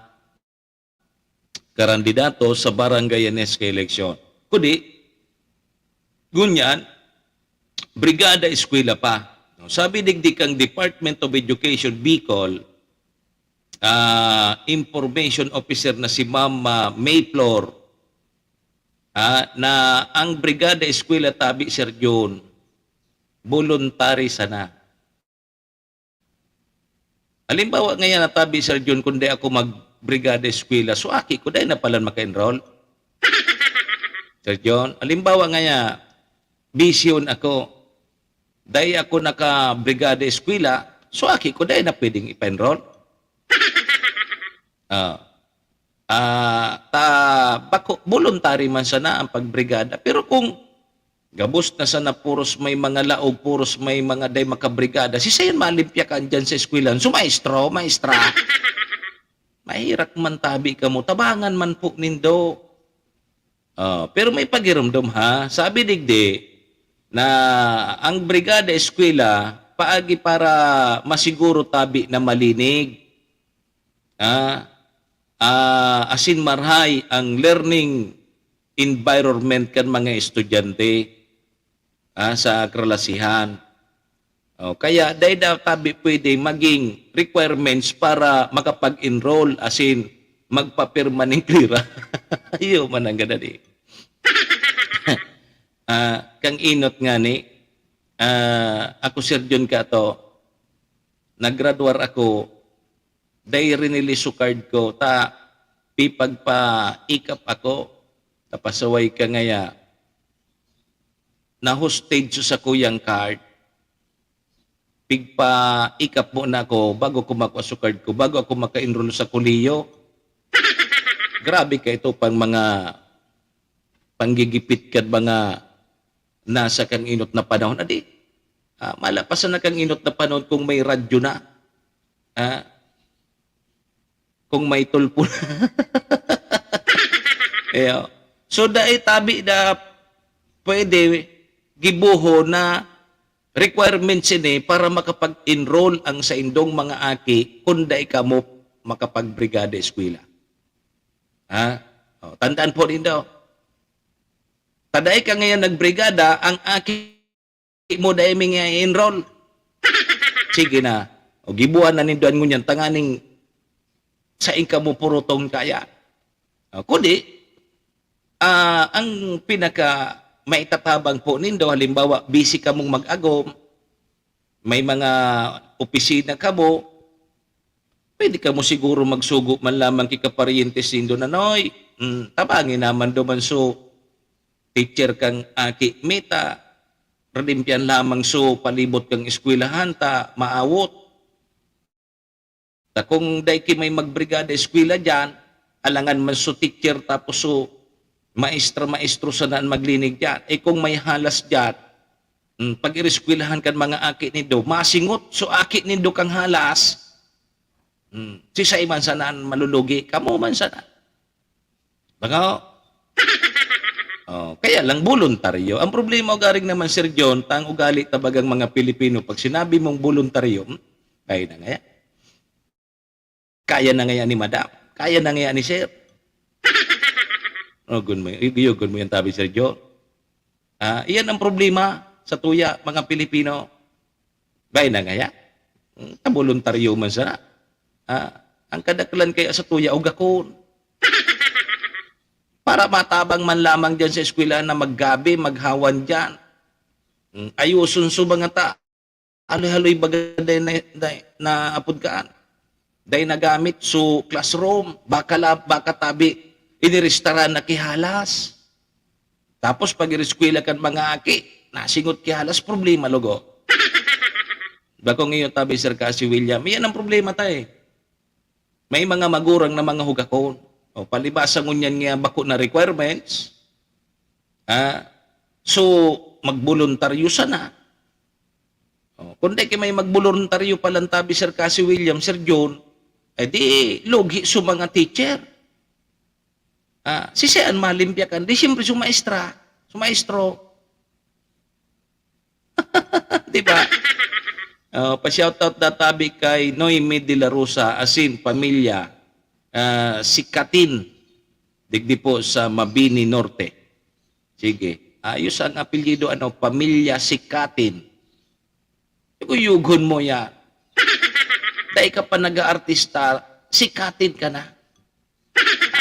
karandidato sa barangay anes ka eleksyon. Kudi, ngunyan, brigada eskwela pa. No, sabi digdi kang Department of Education Bicol, ah, information officer na si Ma'am, ah, Mayflor, ah, na ang brigada eskwela tabi, Sir Jun, voluntary sana. Halimbawa ngayan na tabi, Sir Jun, kung di ako magbrigada eskwela, so aki ko, dai na palan maka-enroll. Sir Jun, halimbawa ngayan, bisyon ako, dai ako nakabrigada eskwela, so aki ko, dai na pwedeng ipa-enroll. Ah. Ah, ta, bako, voluntary man sana ang pagbrigada. Pero kung gabos na sana puros may mga laog, puros may mga dai makabrigada, si sayan malimpya ka dyan sa eskwelahan. So, maestro, maestra, mahirak man tabi kamo, tabangan man po nindo. Ah, pero may pagirumdom, ha? Sabi digdi na ang brigada eskwela, paagi para masiguro tabi na malinig. Ah, ah, asin marhay ang learning environment kan mga estudyante, ah, sa kalasihan. O, kaya dai daw tabi pwede maging requirements para makapag-enroll, asin magpapirma ning klira. Iyo man ang ganadi. Ah, kang inot ngani, ah, ako, Sir Jun, kato, naggraduar ako, dai rinili so card ko, ta pipagpa-ikap ako, ta pasaway ka ngaya, na-hostage so sakuyang card. Pigpa-ikap muna ako bago ko makua so card ko, bago ako maka-enroll sa kolehiyo. Grabe ka ito pang mga panggigipit kad mga nasa kang inot na panahon. Adi, ah, malapasan na kang inot na panahon kung may radyo na. Ah, kung may tulpo na. Iyo. So, dai tabi na pwede gibohon na requirements ini para makapag-enroll ang saindong mga aki kun dai kamo makapagbrigada eskwela. Ha? O, tandaan po nindo. Ta dai ka ngayon nagbrigada, ang aki mo dai mi nga i-enroll. Sige na. O, gibuhan na nindo an ngunyan tanganing sain kamo purutong kaya. O, kundi, ah, ang pinaka maitatabang po nindo, halimbawa, busy kamong mag-agom, may mga opisina kamo, pwede kamo siguro magsugo man lamang ki kaparyentes nindo na, "Noy, mm, tabangi naman duman so teacher kang aki mi ta, ralimpyan lamang so palibot kang eskwelahan ta maawot." Ta kung dai ki may magbrigada eskwela diyan, alangan man so teacher tapos so maestra, maestro sana an maglinig diyan. Eh, kung may halas diyan, hmm, pag-ireskwelahan kan mga aki nindo, masingot so aki nindo kang halas, Hmm. Sisay man sana an malulugi? Kamo man sana. Baka, oh, kaya lang boluntaryo. Ang problema, ugaring naman, Sir John, tang ugali ta bagang mga Pilipino, pag sinabi mong boluntaryo, hmm, kaya na ngaya. Kaya na ngaya ni madam. Kaya na ngaya ni sir. Ugon mo, iyugon mo yan, tabi, Sir John. Ah, iyan ang problema sa tuya, mga Pilipino. Bay na ngaya. Hmm, ta boluntaryo man sana. Ah, ang kadaklan kaya sa tuya, ugakon. Para matabang man lamang diyan sa eskwelahan na maggabi, maghawan diyan. Hmm, ayuson so mga ta-, haloy-haloy baga dai na, dai na apod kaan. Dai nagamit so classroom, baka la-, baka tabi, inirestaran na ki halas. Tapos pag ireskwela kan mga aki, nasingot ki halas, problema, lugo. Bakong iyo tabi, Sir Cassie William, iyan ang problema ta eh. May mga magurang na mga hugakon. O, palibasa ngunyan nga bako na requirements, ah, so, magboluntaryo sana. O, kung dai ki may magboluntaryo palan tabi, Sir Cassie William, Sir John, eh di, lugi so mga teacher. Ah, sisay an malimpyakan? Di siyempre so maestra, so maestro. Di ba? Oh, pa-shoutout da tabi kay Noemi de la Rosa, asin pamilya, ah, Sikatin, digdi po sa Mabini Norte. Sige. Ayos ang apelyido, ano, pamilya Sikatin. Yugo-yugon mo yan. Dai ka pa nag-aartista, Sikatin ka na.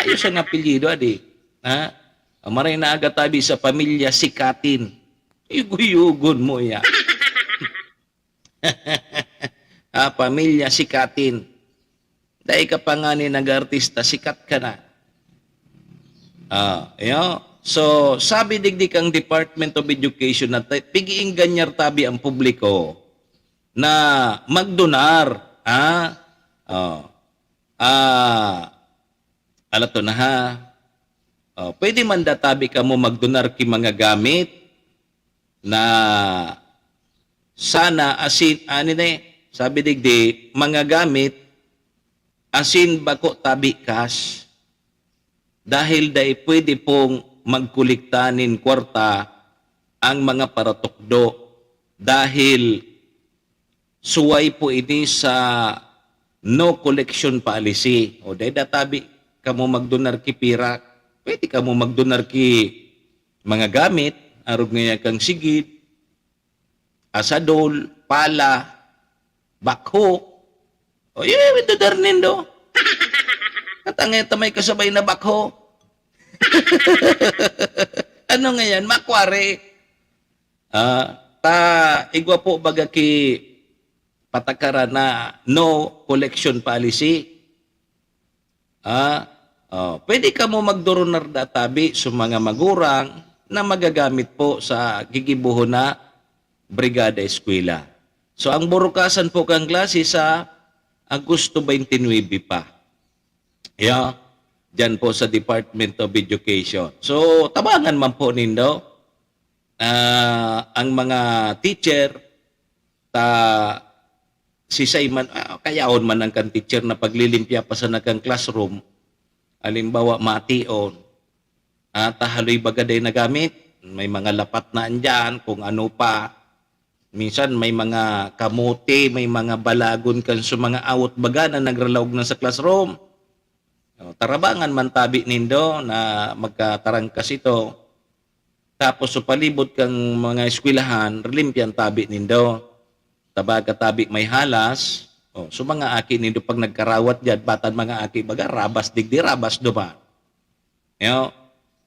Ayos ang apelyido, adi. Ha? Ang maray na aga tabi sa pamilya Sikatin. Yugo-yugon mo yan. Ah, pamilya Sikatin. Dai ka pa ngani nag-artista, sikat ka na. Ah, iyo. So, sabi digdi kang Department of Education na ta-, pig-iingganyar tabi ang publiko na magdonar, ah, oh, ah, alato na ha. Oh, pwede man da tabi kamo magdonar ki mga gamit na sana asin, ani na eh, sabi digdi, mga gamit asin bako tabi cash. Dahil dai pwede pong magkolekta nin kwarta ang mga paratukdo dahil suway po ini sa no collection policy. O, dai da tabi kamo magdonar ki pirak. Pwede kamo magdonar ki mga gamit, arog ngaya kang sigid, asadol, pala, bakho. O, iyo, iyo, dodar nindo. Katangay ta may kasabay na bakho. Ano ngayan? Makwari. Ah, ta igwa po baga ki patakaran na no collection policy. Ah, oh, pwede kamo magdonar da tabi sa mga magurang na magagamit po sa gigibohon na Brigada Eskwela. So, ang burukasan po kan klase sa Agosto twenty-nine pa. Yeah, diyan po sa Department of Education. So, tabangan man po nindo, ah, ang mga teacher, ta sisay man, ah, kayahon man ang kan teacher na paglilimpya pa sana kan classroom. Halimbawa, mation, ah, ta haloy baga dai nagamit, may mga lapat na andyan, kung ano pa. Minsan may mga kamote, may mga balagon kan sa mga awot baga na nagralaog na sa classroom. O, tarabangan man tabi nindo na magkatarangkas ito. Tapos sa palibot kang mga eskwelahan, rilimpyan tabi nindo. Tabaga tabi may halas. O, so mga aki nindo pag nagkarawat diyan, batan mga aki baga, rabas digdi, rabas duman. Yo?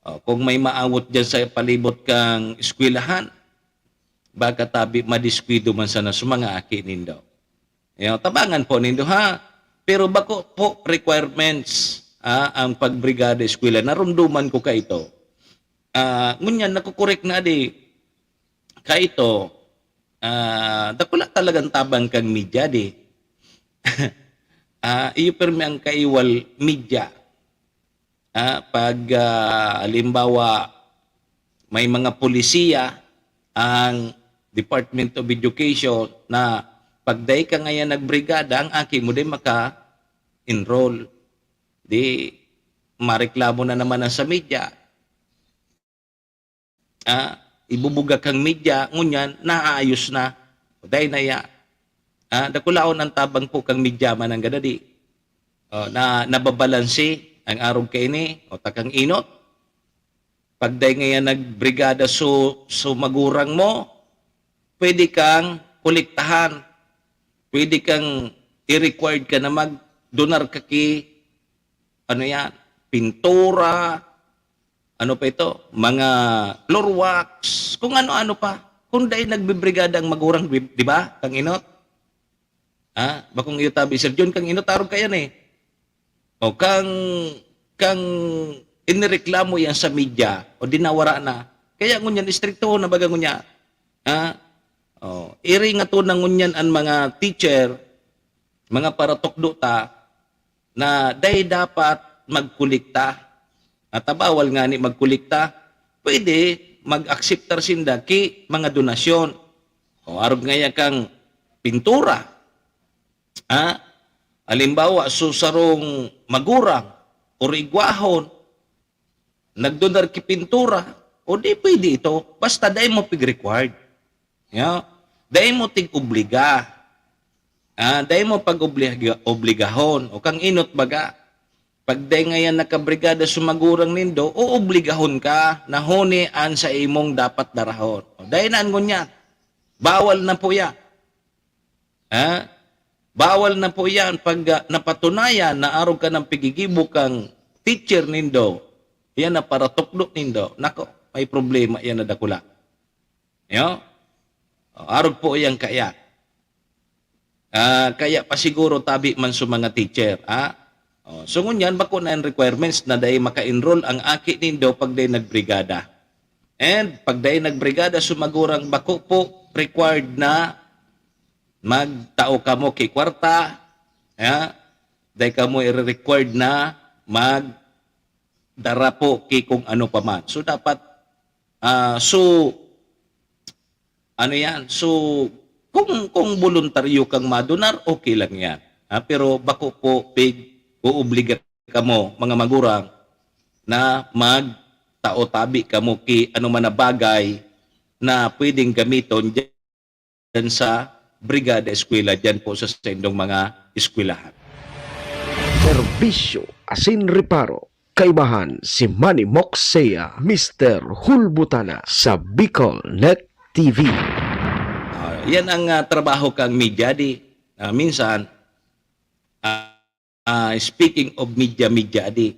O, kung may maawot diyan sa palibot kang eskwelahan, baka tabi madiskuido man sana sa mga aki nindo. Yo, tabangan po nindo, ha? Pero bako po requirements, ah, ang pagbrigada eskwela. Narumduman ko kaito. Ah, ngunyan, nakukorek na di. Kaito, ah, dakula talagang tabang kang media di. Ah, iyo permi ang kaiwal media. Ah, pag, ah, halimbawa, may mga polisiya ang Department of Education na pag dai ka ngayan nagbrigada, ang aki mo di maka, mag-enroll. Di mareklamo na naman ang sa media. Ah, ibubuga kang media, ngunyan, naayos na. O, dai na ya. Ah, dakulaon ang tabang po kang media man ang gadadi. O, na, nababalanse ang arog kaini, o takang inot. Pag dai ngayon nagbrigada so, so magurang mo, pwede kang kolektahan. Pwede kang i-required ka na magdonar ka ki, ano yan, pintura, ano pa ito, mga floor wax, kung ano-ano pa. Kung dai nagbibrigada ang magurang, di, di ba, kang inot? Ha? Bakong iyo tabi, Sir John, kang inot, arog ka yan eh. O kang, kang inireklamo yan sa media, o dinawara na. Kaya ngunyan, istriktohon na baga ngunyan. Ha? O, iri nga to na ngunyan ang mga teacher, mga paratukdo ta, na dai dapat magkolekta. At bawal nga ni magkolekta, pwede mag-akseptar sinda ki mga donasyon. O arog nga yan kang pintura. Ha? Halimbawa, so sarong magurang o igwahon, nagdonar ki pintura, o di pwede ito. Basta dai mo pig-required. Ya? Dai mo tig-obliga. Ah, dai mo pag-obliga-, obligahon. O kang inot baga. Pag dai ngayan nakabrigada sa magurang nindo, oobligahon ka na huni an sa imong dapat darahon. O, dai na an ngunyan. Bawal na po yan. Ha? Bawal na po yan pag, ah, napatunayan na arog ka ng pigigibo kang teacher nindo. Yan na paratukdo nindo. Nako, may problema yan na dakula. Yo? O, arog po yan kaya. Ah, kaya pa siguro tabi man sa mga teacher, ha? O, so ngunyan, bako na ang requirements na dai maka-enroll ang aki nindo pag dai nagbrigada. And pag dai nagbrigada, so magurang bako po required na magtao kamo ki kwarta, ha? Dai kamo i-required na magdara po ki kung ano pa man. So dapat, ah, so, ano yan? So, kung, kung boluntaryo kang madonar, okay lang yan. Ha? Pero bako po, pig, uobliga kamo, mga magurang, na magtao tabi kamo ki ano man na bagay na pwedeng gamiton dyan sa Brigada Eskwela, dyan po sa saindong mga eskwelahan. Serbisyo asin reparo. Kaibahan si Manny Moksea, Mister Hulbutana sa Bicol Net T V. Ah, yan ang, ah, trabaho kang media di. Ah, minsan, ah, ah, speaking of media, media di.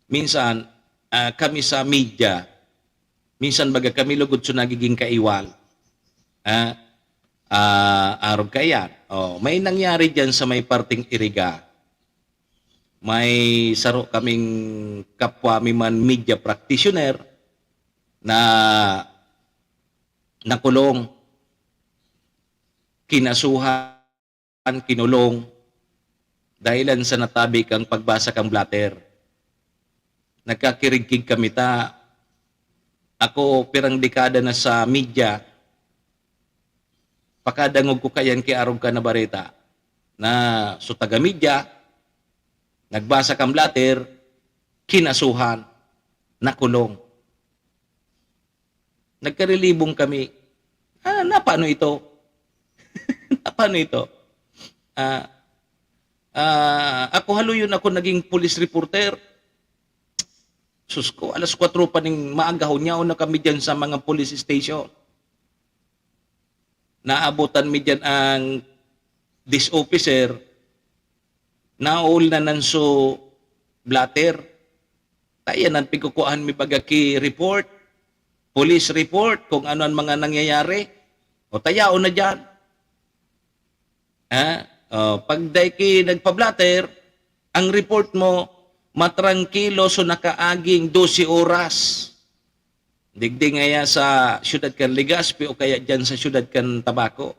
Minsan, ah, kami sa media, minsan baga kami lugod so nagiging kaiwal. Ah, ah, arog kaiyan. Oh, may nangyari diyan sa may parteng Iriga. May saro kaming kapwa mi man media practitioner na nakulong, kinasuhan, kinulong, dahilan sa natabi kang pagbasa kang blotter. Nagkakirigkig kami ta, ako pirang dekada na sa media, pakadangog ko kayan ki arog ka na bareta na so taga-media, nagbasa kang blotter, kinasuhan, nakulong. Nagkarilibong kami. Ah, na paano ito? Na paano ito? Ah, ah, ako haluyon ako naging police reporter. Sus ko, alas kwatro pa ning maaga, hunyaon na kami diyan sa mga police station. Naabutan mi diyan ang dis officer, naol na nan so blotter. Kaya nan pigkukuhaan mi baga ki report, police report, kung ano ang mga nangyayari. O, tayaon na diyan. Ha? O, pag dai ki nagpa-blotter, ang report mo, matrangkilo so nakaaging dose oras. Digdi ngaya sa siyudad kan Legazpi o kaya diyan sa siyudad kan Tabaco.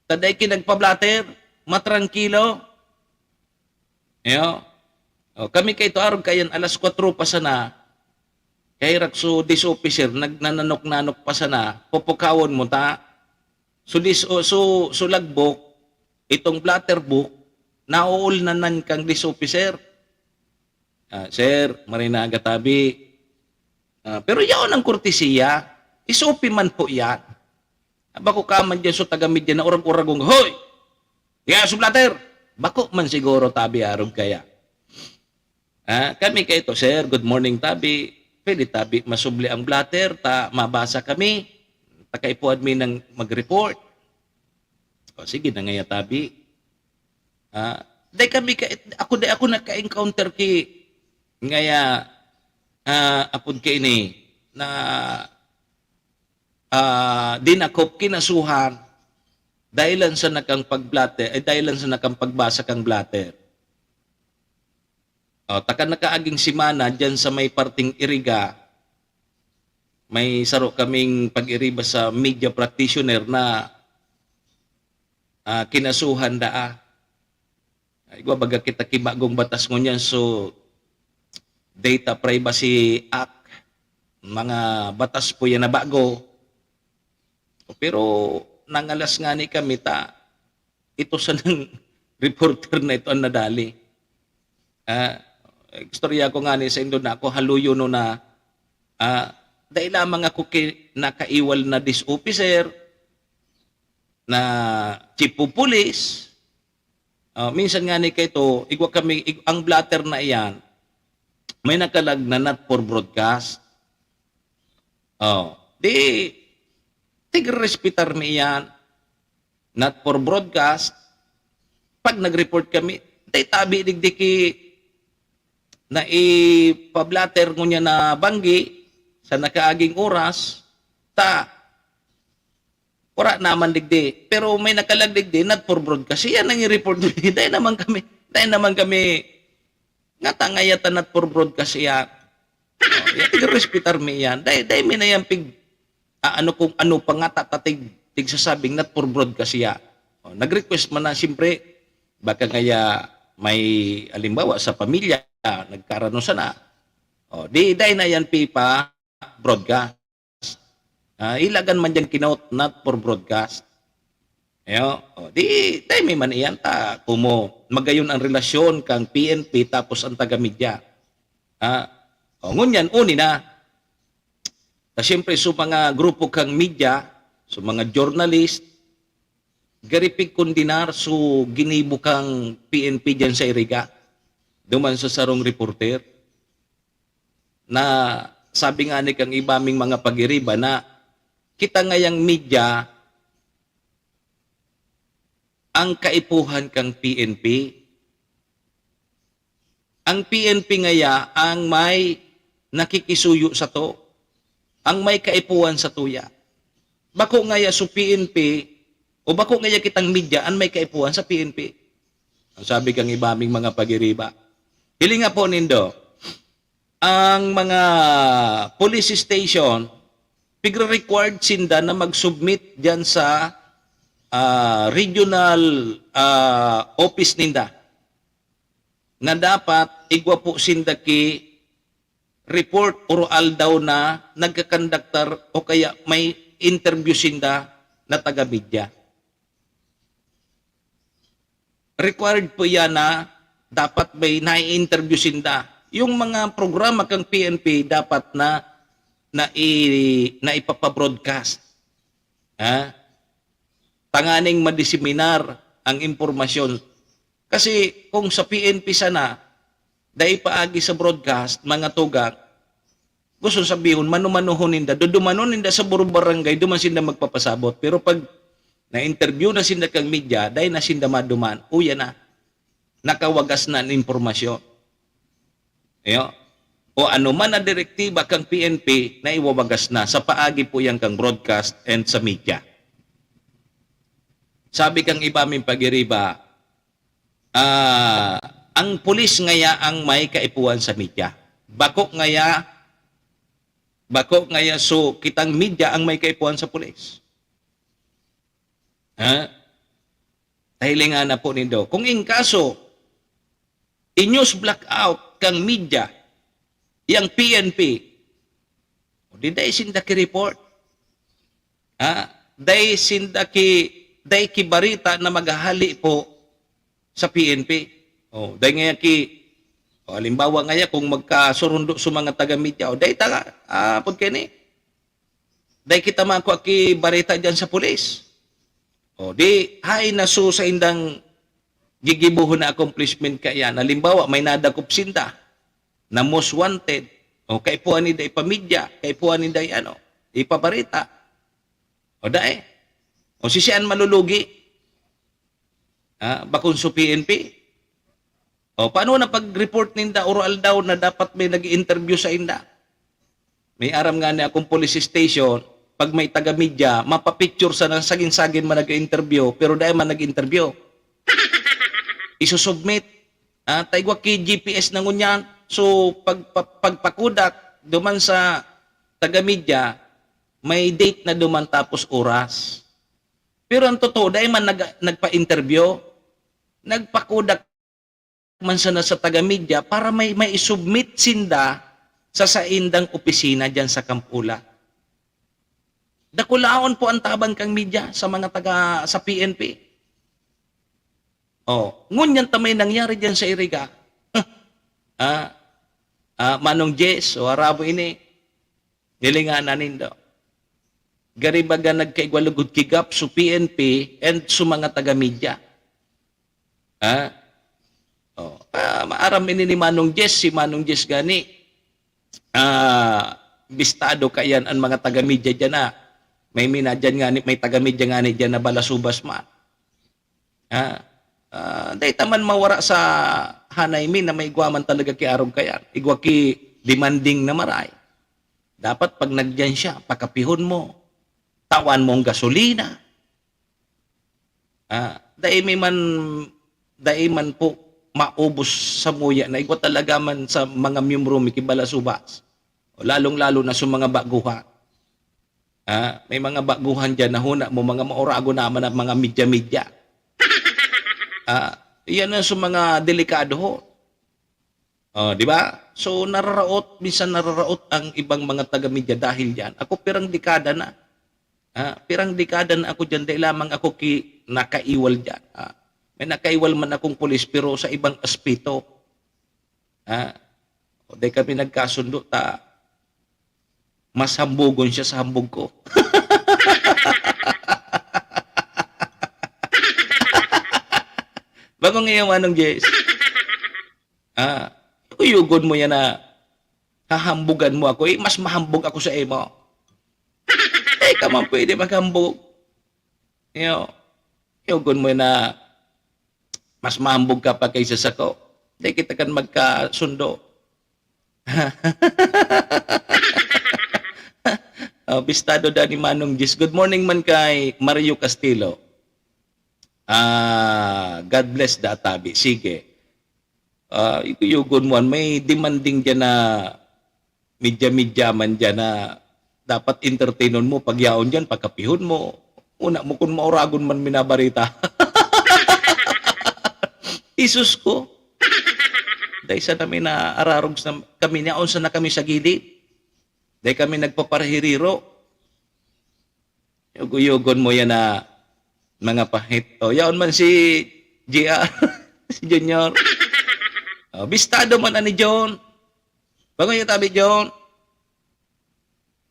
Ta dai ki nagpa-blotter, matrangkilo. Iyo. O, kami kay ito arog kayan alas kwatro pa sana. Kay rak so dis officer, nagnananok-nanok pa sana, pupukawon mo ta. So dis-, o, so, so logbook, itong blotter book, nauulnanan kang dis officer. Ah, "Sir, marhay na aga tabi." Ah, pero yaon ang kortesiya. S O P man po yan. Ah, bako ka man dyan sa taga-media na urag-uragong, "Hoy! Kaya sa blotter!" Bako man siguro tabi arog kaya. Ah, kami kaito, "Sir, good morning, tabi. Pwede tabi masubli ang blotter, ta mabasa kami. Ta kaipuhan mi nang mag-report." O, sige na ngaya, tabi. Ah, dai kami ka, ako, dai ako naka-encounter ki, ngaya, ah, apod kaini, na, ah, dinakop, kinasuhan, dahil lang sa nakang pag-blotter, eh, dahil lang sa nakang pagbasa kang blotter. O, taka nakaaging semana, dyan sa may parteng Iriga, may saro kaming pag-iriba sa media practitioner na, ah, kinasuhan daa. Igwa baga kita ki bagong batas ngunyan, so Data Privacy Act, mga batas po yan na bago. Pero nangalas ngani kami ta, ito sanang reporter na ito ang nadali. Ah, istorya ko ngani saindo na ako, haluyonon na, ah, dai lamang ako ki-, nakaiwal na dis officer, na chief of police. Ah, minsan ngani kaito, igwa kami, ig-, ang blotter na iyan, may nakalag na not for broadcast. Oh, di, tigrespetar mi iyan, not for broadcast. Pag nag-report kami, dai tabi digdi ki naipa-blotter ngunyan na banggi sa nakaaging oras, ta, wara naman digdi. Pero may nakalag digdi, not for broadcast. Siya nang i-report mi. Dai naman kami, dai naman kami, ngata ngaya ta not for broadcast siya. Oh, yan, tigrespetar mi yan. Dai, dai mi na yan pig, ah, ano kung ano pa nga ta, ta tig-, tigsasabing not for broadcast siya. Oh, nag-request man na, siyempre, baka ngaya may, halimbawa, sa pamilya, nagkarano sana. Oh, di, dai na yan pipa-broadcast. Ah, ilagan man dyan kinote, not for broadcast. Ayo, oh, di, dai mi man iyan ta, kumo, magayon ang relasyon kang P N P tapos ang taga-media. Ah, oh, ngunyan, uni na. Ta siyempre, so mga grupo kang media, so mga journalist, gari pigkondenar so ginibo kang P N P dyan sa Iriga, duman sa sarong reporter, na sabi nga ni kang iba ming mga pag-iriba na kita ngayang media ang kaipuhan kang P N P. Ang P N P ngaya ang may nakikisuyo sato, ang may kaipuhan satuya. Bako ngaya so P N P, o bako ngaya kitang media an may kaipuhan sa P N P. Ang sabi kang iba ming mga pag-iriba. Hilinga po nindo, ang mga police station, pigre-required sinda na mag-submit diyan sa, ah, regional, ah, office ninda na dapat igwa po sinda ki report or aldaw na nagkakonduktar o kaya may interview sinda na taga-media. Required po yan na dapat may nai-interview sinda. Yung mga programa kang P N P dapat na, na i-, na ipapabroadcast. Ha? Tanganing madiseminar ang impormasyon. Kasi kung sa P N P sana, dai paagi sa broadcast, mga tugang, gusto sabihon, mano-manohon ninda, dudumanon ninda sa buro barangay, duman sinda magpapasabot. Pero pag na-interview na sinda kang media, dai na sinda maduman, uya na, nakawagas na an impormasyon. Iyo. O anoman na direktiba kang P N P na iwawagas na sa paagi po yan kang broadcast and sa media. Sabi kang iba ming pag-iriba, ah, ang pulis ngaya ang may kaipuhan sa media. Bako ngaya, bako ngaya, so kitang media ang may kaipuhan sa pulis. Ha? Tahilingan na po nindo. Kung in kaso, i-news blackout kang media, yang P N P, o di dai sinda ki-report. Ha? Dai sinda ki, dai ki barita na maghahali po sa P N P. O, dai ngaya ki, o, halimbawa ngaya, kung magkasurundo sa mga taga-media, o, dai ta, ah, pud kini, dai kita makua ki bareta diyan sa pulis. O, di, haen na so saindang gigibohon na accomplishment kaiyan. Halimbawa, may nadakop sinda na most wanted. O, kaipuhan ninda ipamidya, kaipuhan ninda i-ano, ipabareta. O, dai. O, si sian malulugi? Ah, bakong sa P N P? O, paano na pag-report ninda, oro-aldaw na dapat may nag-i-interview sainda? May aram ngani akong police station, pag may taga-media, mapapicture sana sagin-sagin man nag-i-interview, pero dai man nag-interview. Isusubmit. Ah, ta igwa ki G P S na ngunyan. So, pag, pa-, pagpakudak duman sa taga-media, may date na duman tapos oras. Pero ang totoo, dai man nag-, nagpa-interview. Nagpakudak man sana sa taga-media para may maisubmit sinda sa saindang opisina diyan sa Camp Ula. Dakulaon po ang tabang kan media sa mga taga sa P N P. Oh, ngunyan ta may nangyari diyan sa Iriga. Ah, ah, Manong Jess, o arabo ini, nilinganan nindo. Gari baga nagkaigwa lugod ki gap so P N P and so mga taga-media. Ha? Oh, ah, maaram ini ni Manong Jess, si Manong Jess gani. Ah, bistado kaiyan an mga taga-media diyan na. May mina diyan ngani, may taga-media ngani diyan na balasubas man. Ah, ah, dai ta man mawara sa hanay mi na may igwa man talaga ki arog kaiyan. Igwa ki demanding na maray. Dapat pag nagdiyan siya, pakapihon mo. Tawan mong gasolina. Ah, dai mi man, dai man po maubos samuya na igwa talaga man sa mga miyembro mi ki balasubas. O lalong-lalo na sa mga baguhan. Ah, may mga baguhan diyan na huna mo, mga maurago naman ang mga media-media. Ah, iyan ang sa mga delikado ho. Oh, di ba? So, nararaot, minsan nararaot ang ibang mga taga-media dahil diyan. Ako, pirang dekada na. Ah, pirang dekada na ako diyan, dai lamang ako ki-, nakaiwal diyan. Ah, may nakaiwal man akong pulis, pero sa ibang aspeto. Ah, o, dai kami nagkasundo, ta mas hambugon siya sa hambog ko. Bakong iyo, Manong Jess. Ah, kuyugon mo yan na hahambugan mo ako, eh, mas mahambog ako sa imo. Di ka man pwede maghambog. Iyo, kuyugon mo yan na mas mahambog ka pa kaysa sako. Di kita kan magkasundo. Oh, bistado da ni Manong Jis. Good morning man kay Mario Castilo. Ah, God bless da tabi. Sige. Ah, ikuyugon mo, an may demanding diyan na media-media man diyan na dapat entertainon mo, pag yaon diyan, pakapihon mo. Una mo kun mauragon man minabarita. Isus ko. Dai sana mi naararog sa kami niya, unsa na kami sa gilid. Dai kami nagpaparahiriro. Yugo-yugon mo yan na mga pahit. O, yaon man si G R, si Junior. O, bistado man ani John. Bangon yung tabi, John.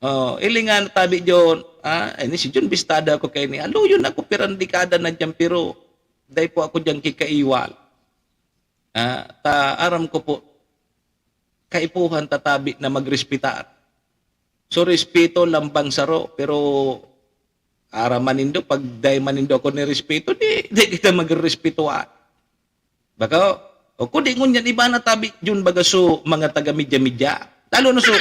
O, ilingan tabi, John. Ah, ini si John, bistado ako kay ni. Aluyon ako, pirang dekada na dyan, pero dai po ako dyan kikaiwal. Ah, ta, aram ko po, kaipuhan tatabi na magrespetar. So, respeto lambang saro, pero aram man nindo, pag dai man nindo ako nirespeto, di, di kita magrespetuhan. Baka, o kung di ngunyan, iba na tabi, yun baga so, mga taga-media-media. Lalo na so,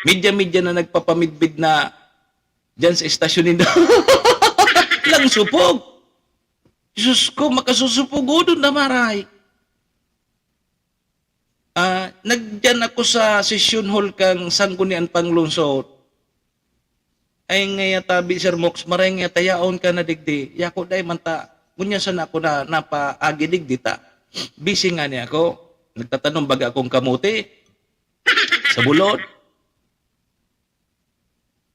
media-media na nagpapamidbid na dyan sa estasyon nindo. Lang supog. Diyos ko, makasusupugodon na maray. Ah, nagdiyan ako sa session hall kang Sangguniang Panglungsod. Ay, ngaya tabi, Sir Mox, maray ngaya ta yaon ka na digdi. Yako dai man ta, ngunyan sana ako na napaagi digdi ta. Busy nga niya ako. Nagtatanom baga akong kamote sa bulod.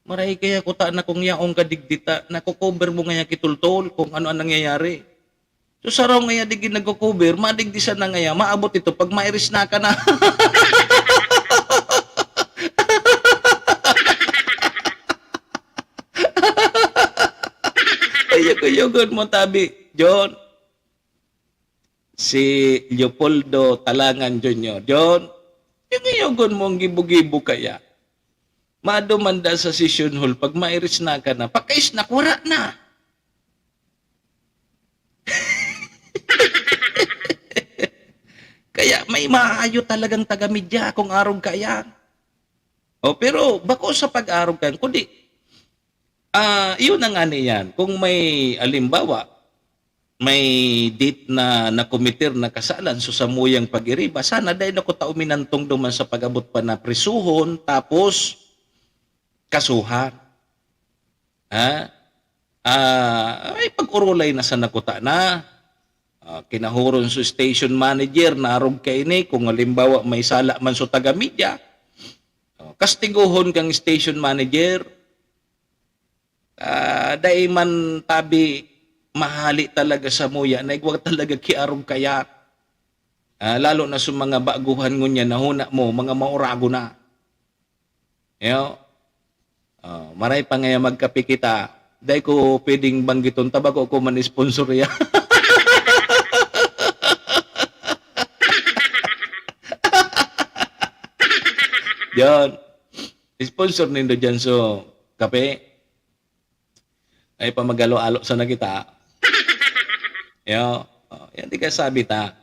Maray kaya kuta na kung yaon ka digdi ta, nako-cover mo ngaya kitultol kung ano ang nangyayari. So, saraw ngaya digdi nagko-cover, madigdi sana ngaya, maabot ito pag mairis na ka na. Ay, yugo-yugon mo, tabi, John. Si Leopoldo Talangan Junior. John, yugo-yugon mo ang gibo-gibo kaya. Madumanda sa session hall, pag mairis na ka na, pagka-snack, wara na. Kaya may maayo talagang taga-media kung arog kaiyan. O, pero bako sa pag-arog kaiyan, kundi, ah, iyon na nga niyan. Kung may, alimbawa, may date na nakometer na kasalan, so samuyang pag-iriba, sana dai na kuta uminantong duman sa pag-abot pa na prisuhon, tapos kasuhan. Ha? Ah, ay, pag-orolay na sana kuta na. Ah, kinahoron so station manager, narog kaini, kung halimbawa may sala man so taga-media, oh, kastigohon kang station manager, ah, dai man tabi mahali talaga samuya na igwa talaga ki arog kaya. Ah, lalo na sa mga baguhan ngunyan na huna mo, mga maurago na. Yo. Oh, maray pa ngaya magkape kita. Dai ko pwedeng banggiton ta, bako ko man sponsor ya. John, sponsor nindo dyan so kape. Ay, pamagalo-alo sana kita. Yo. Oh, yan di ka sabi ta.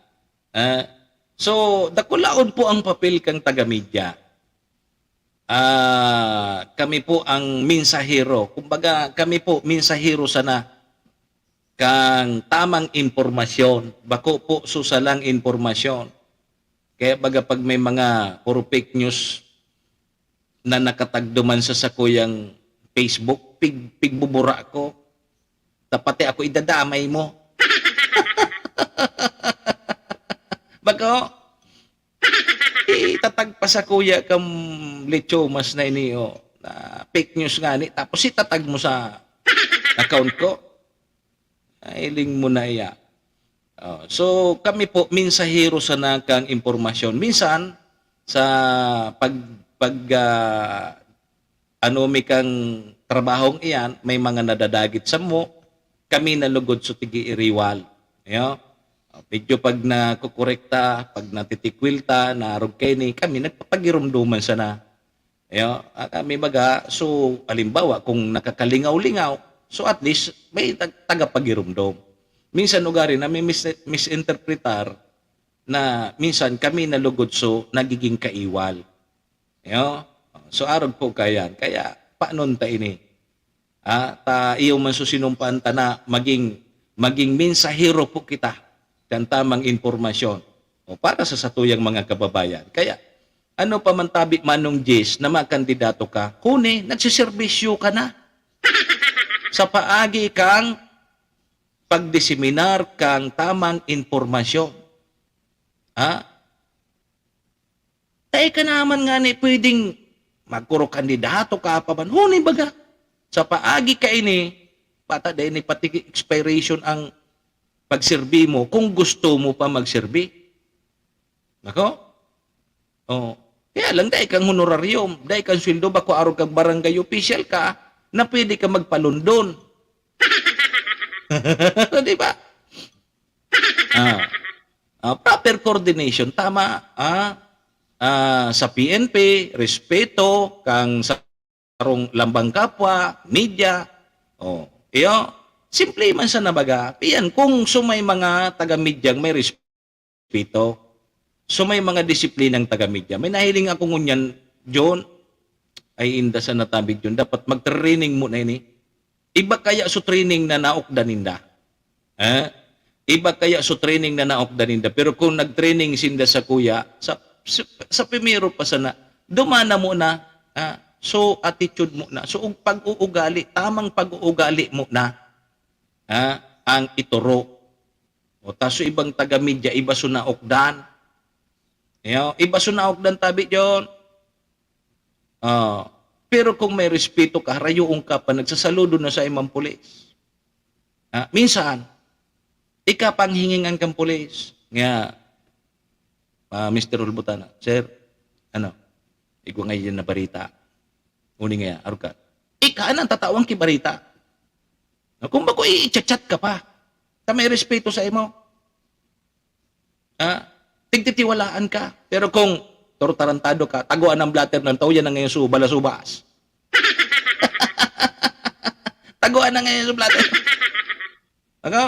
Ah, so, dakulaon po ang papel kang taga-media. Ah, kami po ang mensahero. Kumbaga, kami po, mensahero sana kang tamang impormasyon. Bako po susalang impormasyon. Kaya baga pag may mga puro fake news na nakatagdo man sa sakuyang Facebook, pig-, pigbubura ko. Ta pati ako idadamay mo. Bako, itatag pa sa kuya kam lechomas na ini, oh, na fake news nga ni, tapos itatag mo sa account ko. Ay, hiling mo na iya. Oh, so, kami po, mensahero sana kang impormasyon. Minsan, sa pag, pag, ah, ano mi kang trabahong iyan, may mga nadadagit samo, kami na lugod so tigi-iriwal. Yo? Oh, medyo pag nakokorekta, pag natitikwil ta, naarog kaini, kami nagpapagiromdoman sana. Yo? Ah, kami baga, so, halimbawa, kung nakakalingaw-lingaw, so at least, may tag-, tagapagiromdom. Minsan ugari na may mis-, misinterpretar na minsan kami na lugod so nagiging kaiwal. Yo? So, arog po kayan. Kaya, panon ta ini? Ah, ta iyo man so sinumpaan ta na maging, maging mensahero po kita kan tamang impormasyon o para sa satuyang mga kababayan. Kaya, ano pa man tabi, Manong Jis, na makandidato ka, huni, nagsiserbisyo ka na sa paagi kang pagdiseminar kang tamang impormasyon. Ha? Dai ka naman ngani pwedeng magkuro kandidato ka pa man. Huni baga, sa paagi kaini, bata dai ni pati expiration ang pagserbi mo kung gusto mo pa magserbi. Nako? Oh. Kaya lang, dai kang honorarium, dai kang sweldo, bako arog kang barangay official ka, na pwede ka magpalondon. Di ba? Ah. Ah, proper coordination, tama, ah, ah, sa P N P, respeto, kang sarong lambang kapwa, media. Oh, iyo, simple man sana baga. Iyan, kung so may mga taga-media may respeto, so may mga disiplinang taga-media. May nahiling ako ngunyan, John, ay inda sa natabig yun. Dapat mag-training mo na ini. Iba kaya so training na naokdan ninda? Eh? Iba kaya so training na naokdan ninda? Pero kung nag-training sinda sa kuya, sa, sa, sa primero pa sana, dumana mo na, ah, so attitude mo na, so ug-, pag-uugali, tamang pag-uugali mo na, ah, ang ituro. O, ta so ibang taga-media, iba so naokdan. Yo, iba so naokdan, tabi, John. Ah, pero kung may respeto ka, harayoon ka pa, nagsasaludo na sa imang pulis. Ah, minsan, Ika pa ang hingingan kan pulis. Nga, ah, Mister Hulbutana, "Sir, ano, igwa ngayon na barita." Uni nga, "Arog ka." Ika na ang tatawan ki barita. No, kung bako, i-chat-chat ka pa. Ta may respeto sa imo. Ha? Tigtitiwalaan ka. Pero kung tortarantado ka, taguan ang blatter ng tao, yan ang ngayon suba na subas. Taguan na ngayon sa blatter. Ako,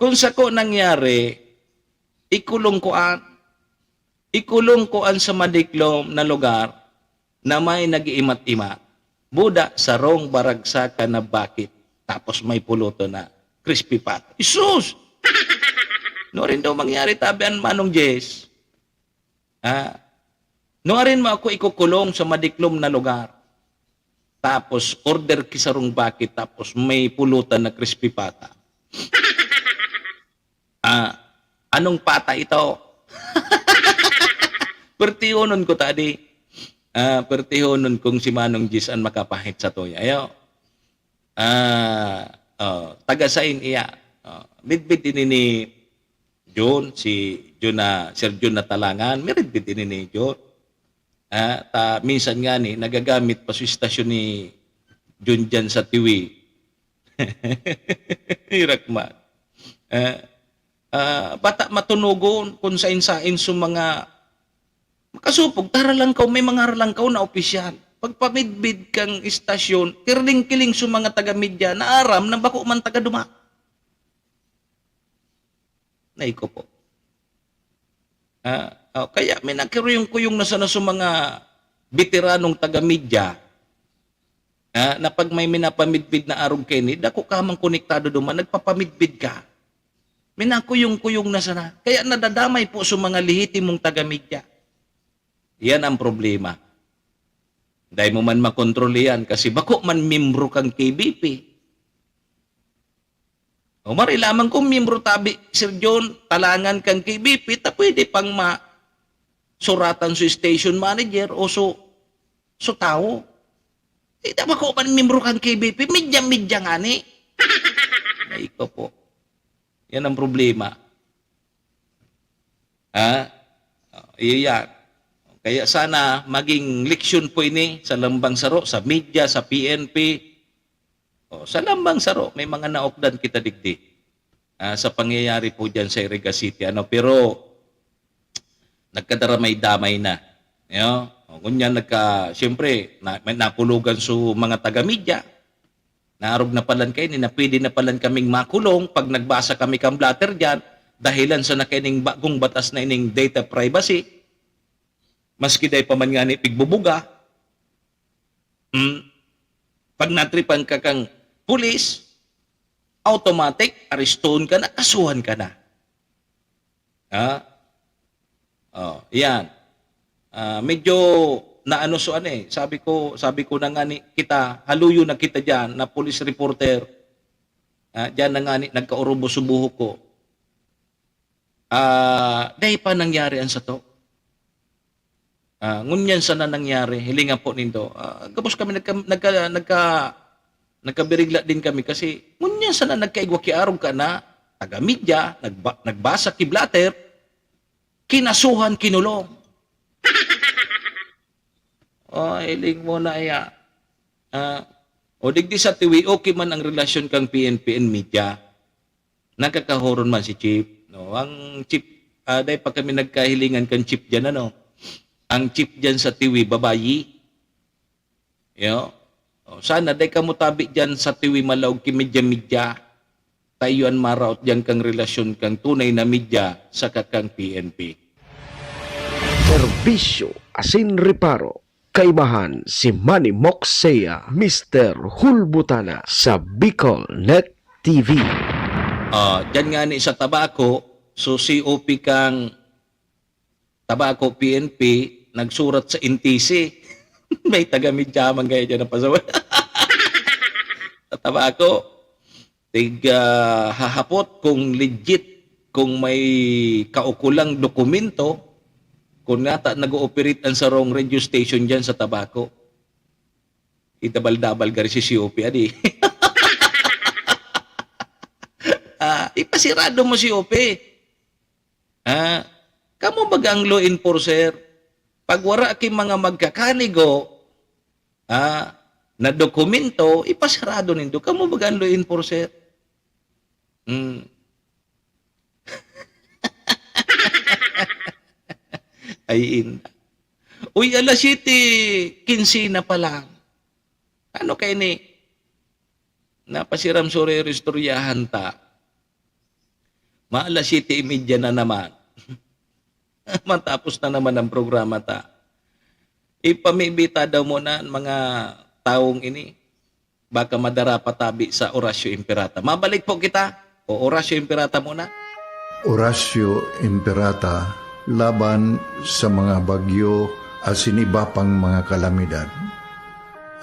kung sako nangyari, ikulong ko an, ikulong ko an sa madiklom na lugar na may nag-iimat-imat. Buda, sarong baragsakan na bakit, tapos may pulutan na crispy pat. Isus! Nuarin daw mangyari, tabi an Manong Jess. Ah, nuarin mo ako ikukulong sa madiklom na lugar. Tapos order ki sarong bakit, tapos may pulutan na crispy pata. Ah, anong pata ito? Pertihonon ko tadi. Ah, pertihonon kung si Manong Jis an makapahit sa toya. Ayo. Ah, oh, taga sain iya? Oh, midbid ini ni Jun, si Jun na, Sir Jun na Talangan, miridbid ini ni Jun. Ah, ta, minsan nga ni, nagagamit pa sa istasyon ni Jun dyan sa Tiwi. Hirak man. Ah, ah, bata matunogon kung sain-sain sa mga makasupog, ta Ralangkaw, may mga Ralangkaw na opisyal. Pagpamidbid kang istasyon, kirling-kiling sa mga taga-media na aram na bako man taga-duma. Naiko po. Ah, oh, kaya may nakiruyong-kuyong na sana sa mga beteranong taga-media, ah, na pag may minapamidbid na arog kaini, dako ka mang konektado duman, nagpapamidbid ka. May nakuyong-kuyong na sana. Kaya nadadamay po sa mga lehitimong taga-media. Yan ang problema. Dai mo man makontrol iyan kasi bako man miyembro kang K B P. O mari lamang kung miyembro tabi, Sir John, talangan kang K B P, ta pwede pang ma-, suratan sa station manager o so, so tawo. Di ta bako man miyembro kang K B P, media-media ngani. Ay ko po. Yan ang problema. Ha? Oh, iyo yan. Kaya sana maging leksyon po ini sa lambang saro, sa media, sa P N P. Oh, sa lambang saro, may mga naokdan kita digdi. Ah, sa pangyayari po dyan sa Iriga City. Ano, pero nagkadaramay-damay na. Yo? O, ngunyan nagka, siyempre, na, may napulugan su mga taga-media. Naarog na palan kaini na pwede na palan kaming makulong pag nagbasa kami kan blotter diyan, dahelan sa nakaining bagong batas na ining data privacy. Maski dai pa man ngani pigbubuga. Hmm. Pag natripan ka kang pulis, automatic, arestoon ka na, kasuhan ka na. Ha? Oh, iyan. Ah, medyo naano so ano eh, sabi ko, sabi ko na nga ni kita, haluyo na kita diyan na police reporter. Ah, diyan na nga ni nagkaurubos sa buhok ko. Ah, dai pa nangyari ang sato. Ah, ngunyan sana nangyari, hilinga po nindo. Ah, gabos kami nagka, nagka, nagka, nagkabirigla din kami kasi ngunyan sana nagkaigwa ki arog ka na taga-media, nagba-, nagbasa ki blotter, kinasuhan, kinulong. Oh, hiling mo na iya. Ah, o digdi sa Tiwi, okay man ang relasyon kang P N P and media. Nagkakahoron man si Chief, no? Ang Chief, ah, dai pa kami nagkahilingan kan Chief diyan, ano? Ang Chief diyan sa Tiwi, babayi. Yo? O, sana dai kamo tabi diyan sa Tiwi malaog ki media-media. Ta iyo an maraot diyan kang relasyon kang tunay na media saka kang P N P. Serbisyo asin reparo. Kaibahan si Manny Moxea, Mister Hulbutana sa Bicol Net T V. Ah, diyan nga ni sa Tabaco, so C O P kang Tabaco P N P, nagsurat sa N T C. May taga-media man kaya diyan na pasaway. Sa Tabaco, tig, ah, hahapot kung legit, kung may kaukulang dokumento, kung nata nag-ooperate ang sarong radio station diyan sa Tabaco. Idabal-dabal gari si C O P, adi. Ah, ipasirado mo si Ope. Ah, kamo baga ang law enforcer? Pag wara ki mga magkakanigo, ah, na dokumento, ipasarado nindo. Kamo baga ang law enforcer? Hmm. Ay, in-, uy, alas siyete quince na pala. Ano kaya ni? Napasiram sa istoryahan ta. Maalas siyete y media na naman. Matapos na naman ang programa ta. Ipamibi ta daw muna ang mga tawong ini. Baka madara pa tabi sa Oratio Imperata. Mabalik po kita. O Oratio Imperata muna. Oratio Imperata laban sa mga bagyo asin iba pang mga kalamidad.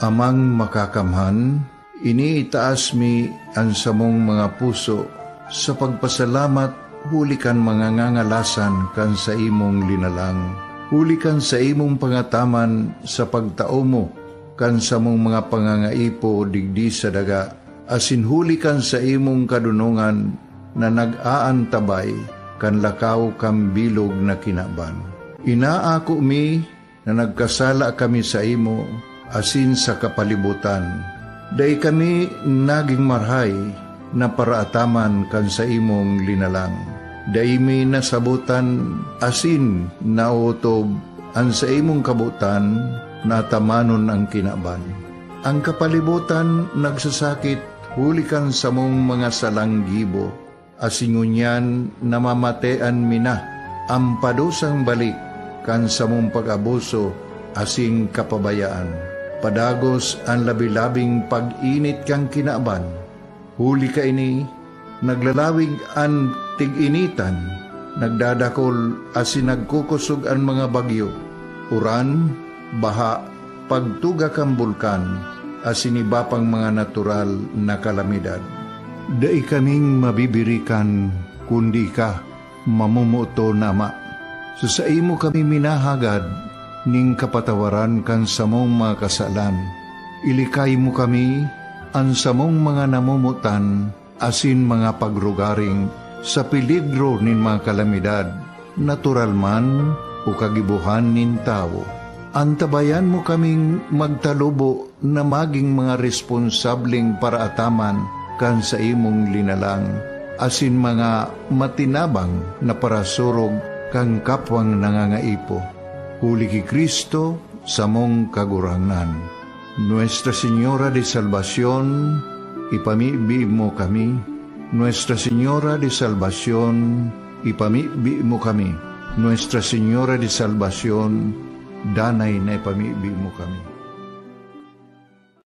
Amang Makakamhan, iniitaas mi an samong mga puso sa pagpasalamat huli kan mga ngangalasan kan saimong linalang, huli kan saimong pangataman sa pagtao mo kan samong mga pangangaipo digdi sa daga, asin huli kan saimong kadonongan na nag-aantabay kan lakaw kan bilog na kinaban. Inaako mi na nagkasala kami saimo asin sa kapalibotan. Dai kami nagin marahay na paraataman kan saimong linalang. Dai mi nasabotan asin naotob an saimong kabotan na atamanon an kinaban. An kapalibotan nagsasakit huli kan samong mga salang gibo, asin ngunyan namamatean mi na an padusang balik kan samong pag-abuso asin kapabayaan. Padagos an labi-labing pag-init kan kinaban. Huli kaini, naglalawig an tig-initan, nagdadakol asin nagkukosog an mga bagyo, uran, baha, pagtuga kan bulkan, asin iba pang mga natural na kalamidad. Dai kaming mabibirikan kundi ika, mamomoton na Ama. Sa saimo kami minahagad nin kapatawaran kan samong mga kasalan. Ilikay mo kami, an samong mga namomotan, asin mga pagrugaring sa peligro nin mga kalamidad, natural man o kagibohan nin tawo. Antabayan mo kaming magtalubo na magin mga responsableng paraataman kan saimong linalang, asin mga matinabang na parasurog kan kapwang nangangaipo. Huli ki Cristo, samong Kagurangnan. Nuestra Señora de Salvacion, ipamibi mo kami. Nuestra Señora de Salvacion, ipamibi mo kami. Nuestra Señora de Salvacion, danay na ipamibi mo kami.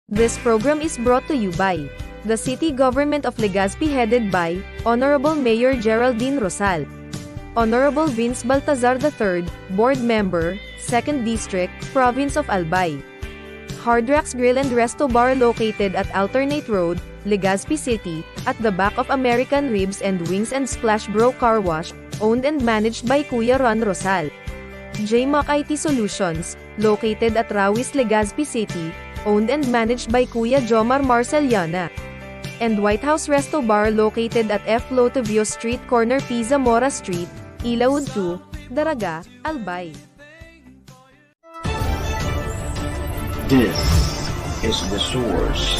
This program is brought to you by the City Government of Legazpi, headed by Honorable Mayor Geraldine Rosal, Honorable Vince Baltazar the third, Board Member, Second District, Province of Albay. Hard Rocks Grill and Resto Bar, located at Alternate Road, Legazpi City, at the back of American Ribs and Wings and Splash Bro Car Wash, owned and managed by Kuya Ron Rosal. J Mac I T Solutions, located at Rawis, Legazpi City, owned and managed by Kuya Jomar Marceliana. And White House Resto Bar, located at F Lotovio Street, corner P Zamora Street, Ilaud two, Daraga, Albay. This is the source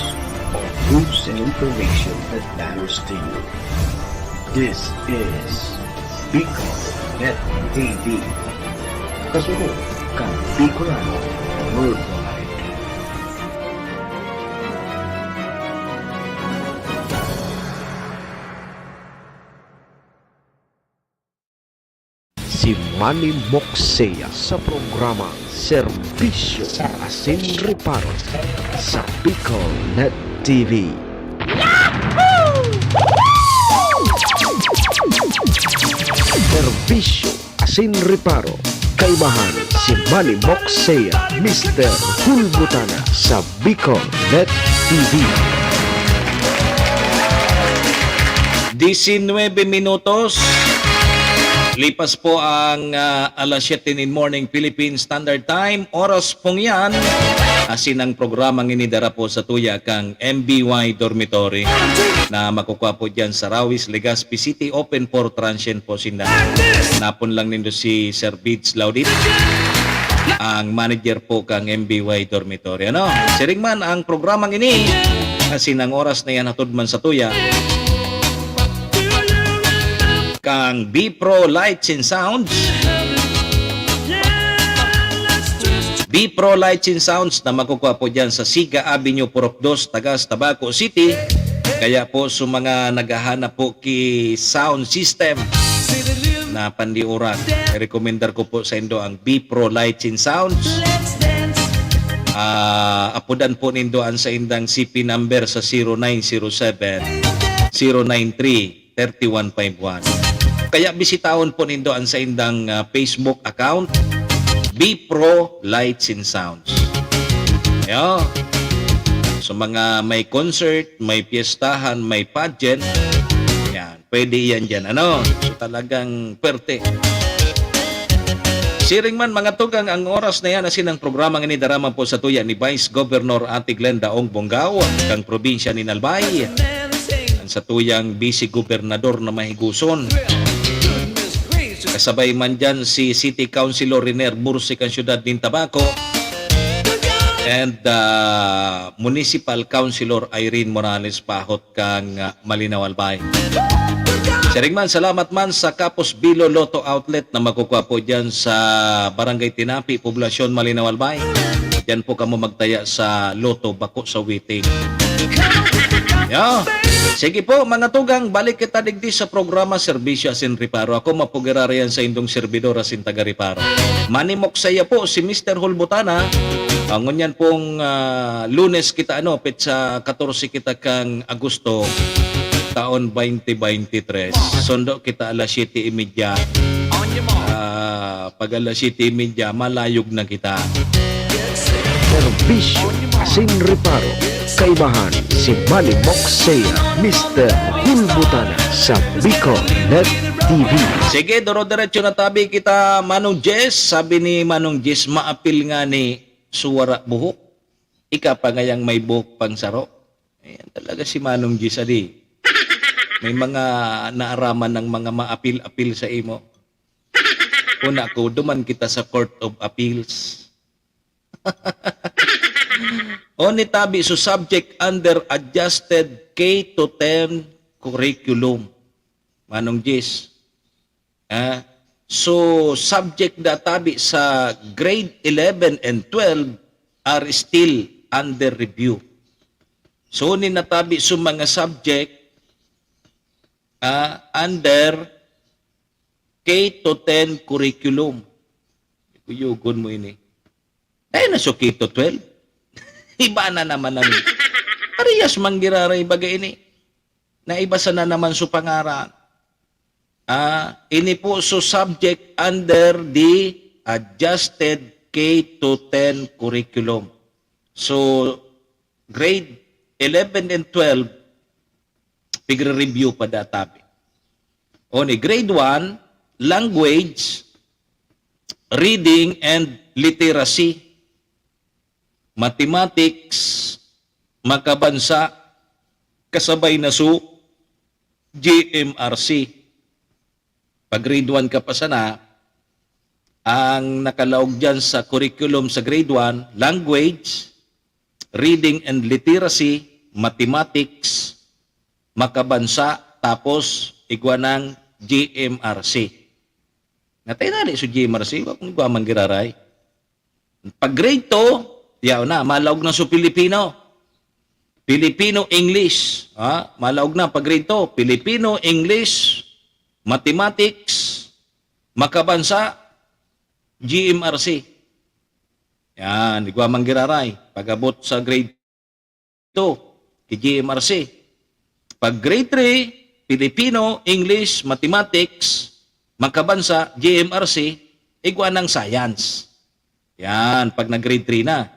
of news and information that matters to you. This is Bicol Net T V. Kasunod kan Bicolano Worldwide. Si Manny Moksea sa programa Serbisyo asin Reparo sa Bicol Net T V. Serbisyo asin Reparo. Kaibahan si Manny Moksea, Mister Hulbutana sa Bicol Net T V. Diecinuebe minutos. Lipas po ang, ah, alas siyete nin morning Philippine Standard Time, oras pong yan, asin ang programang ini dara po sa tuya kang M B Y Dormitory na makukuha po dyan sa Rawis, Legazpi City, open for transient po sinda. Napon lang nindo si Sir Bids Laudit, ang manager po kang M B Y Dormitory. Ano? Siring man ang programang ini, asin ang oras na yan hatod man sa tuya kang B Pro Lights and Sounds. B Pro Lights and Sounds na makukuha po dyan sa Siga Avenue, Purok dos, Tagas, Tabaco City. Kaya po sa mga naghahanap po ki sound system na pandiuran, i-recommendar ko po sa indo ang B Pro Lights and Sounds. Ah, apodan po nindo ang saindang C P number sa zero nine zero seven, zero nine three, thirty-one five one. Kaya bisitahon po nindo ang saindang, ah, Facebook account, B Pro Lights and Sounds. Yo. So, mga may concert, may piyestahan, may pageant, yan, pwede yan dyan. Ano? So, talagang perte. Siring man, mga tugang, ang oras na yan, asin ang programa ngini dara man po sa tuya ni Vice Governor Ate Glenda Ong Bongao, kang probinsya ni Albay. Ang satuyang Vice Gobernador na mahiguson. Kasabay man dyan si City Councilor Riner Bursi kang siyudad nin Tabaco. And, ah, Municipal Councilor Irene Morales Pahot kang, ah, Malinaw Albay. Siring man, salamat man sa Kapos Bilo Lotto Outlet na makukuha po dyan sa Barangay Tinapi, Poblasyon Malinaw Albay. Diyan po kamo magtaya sa Lotto, bako sa waiting. Yo. Sige po, mga tugang, balik kita digdi sa programa Serbisyo Asin Reparo. Ako, mapugirarayan sa indong servidor asin taga-reparo. Manimok saya po si Mister Hulbutana. Ah, ngunyan pong, ah, Lunes kita, ano, petsa katorse kita kang Agosto, taon twenty twenty-three. Sundo kita alas siyete y media. Ah, pag alas siyete y media, malayog na kita. Serbisyo asin reparo. Kaibahan si Manimok Saya, Mister Hulbutana sa Bicol Net T V. Sige, duro-diretso na tabi kita, Manong Jess. Sabi ni Manong Jess, maapil nga ni suwara buhok. Ika pa ngayang may buhok pang saro. Ayan talaga si Manong Jess, adi. May mga naaraman ng mga maapil-apil sa imo. Una ko, duman kita sa Court of Appeals. O ni tabi, so subject under adjusted K to ten curriculum. Manong Jis. Ah, so subject da tabi sa grade eleven and twelve are still under review. So ni natabi so mga subject, ah, under K to ten curriculum. Kuyugon mo ini. Dahil na so K to twelve. Iba na naman ang parehas manggiraray baga ini. Naiba sana naman so pangaran. Ah, ini po so subject under the adjusted K to ten curriculum. So, grade eleven and twelve, pigre-review pa da tabi. O ni grade one, language, reading and literacy, mathematics, makabansa, kasabay na su G M R C. Pag grade one ka pa sana, ang nakalaog diyan sa curriculum sa grade one, language, reading and literacy, mathematics, makabansa, tapos igwa ng G M R C. Natay na rin sa G M R C, wa kung igwa man giraray. Pag grade two, yaw na, malaog na sa Filipino. Filipino, English. Ha? Malaog na pag grade two. Filipino, English, mathematics, makabansa, G M R C. Yan, igwa man giraray. Pag-abot sa grade two, ki G M R C. Pag grade three, Filipino, English, mathematics, makabansa, G M R C, igwa ng science. Yan, pag nag-grade three na.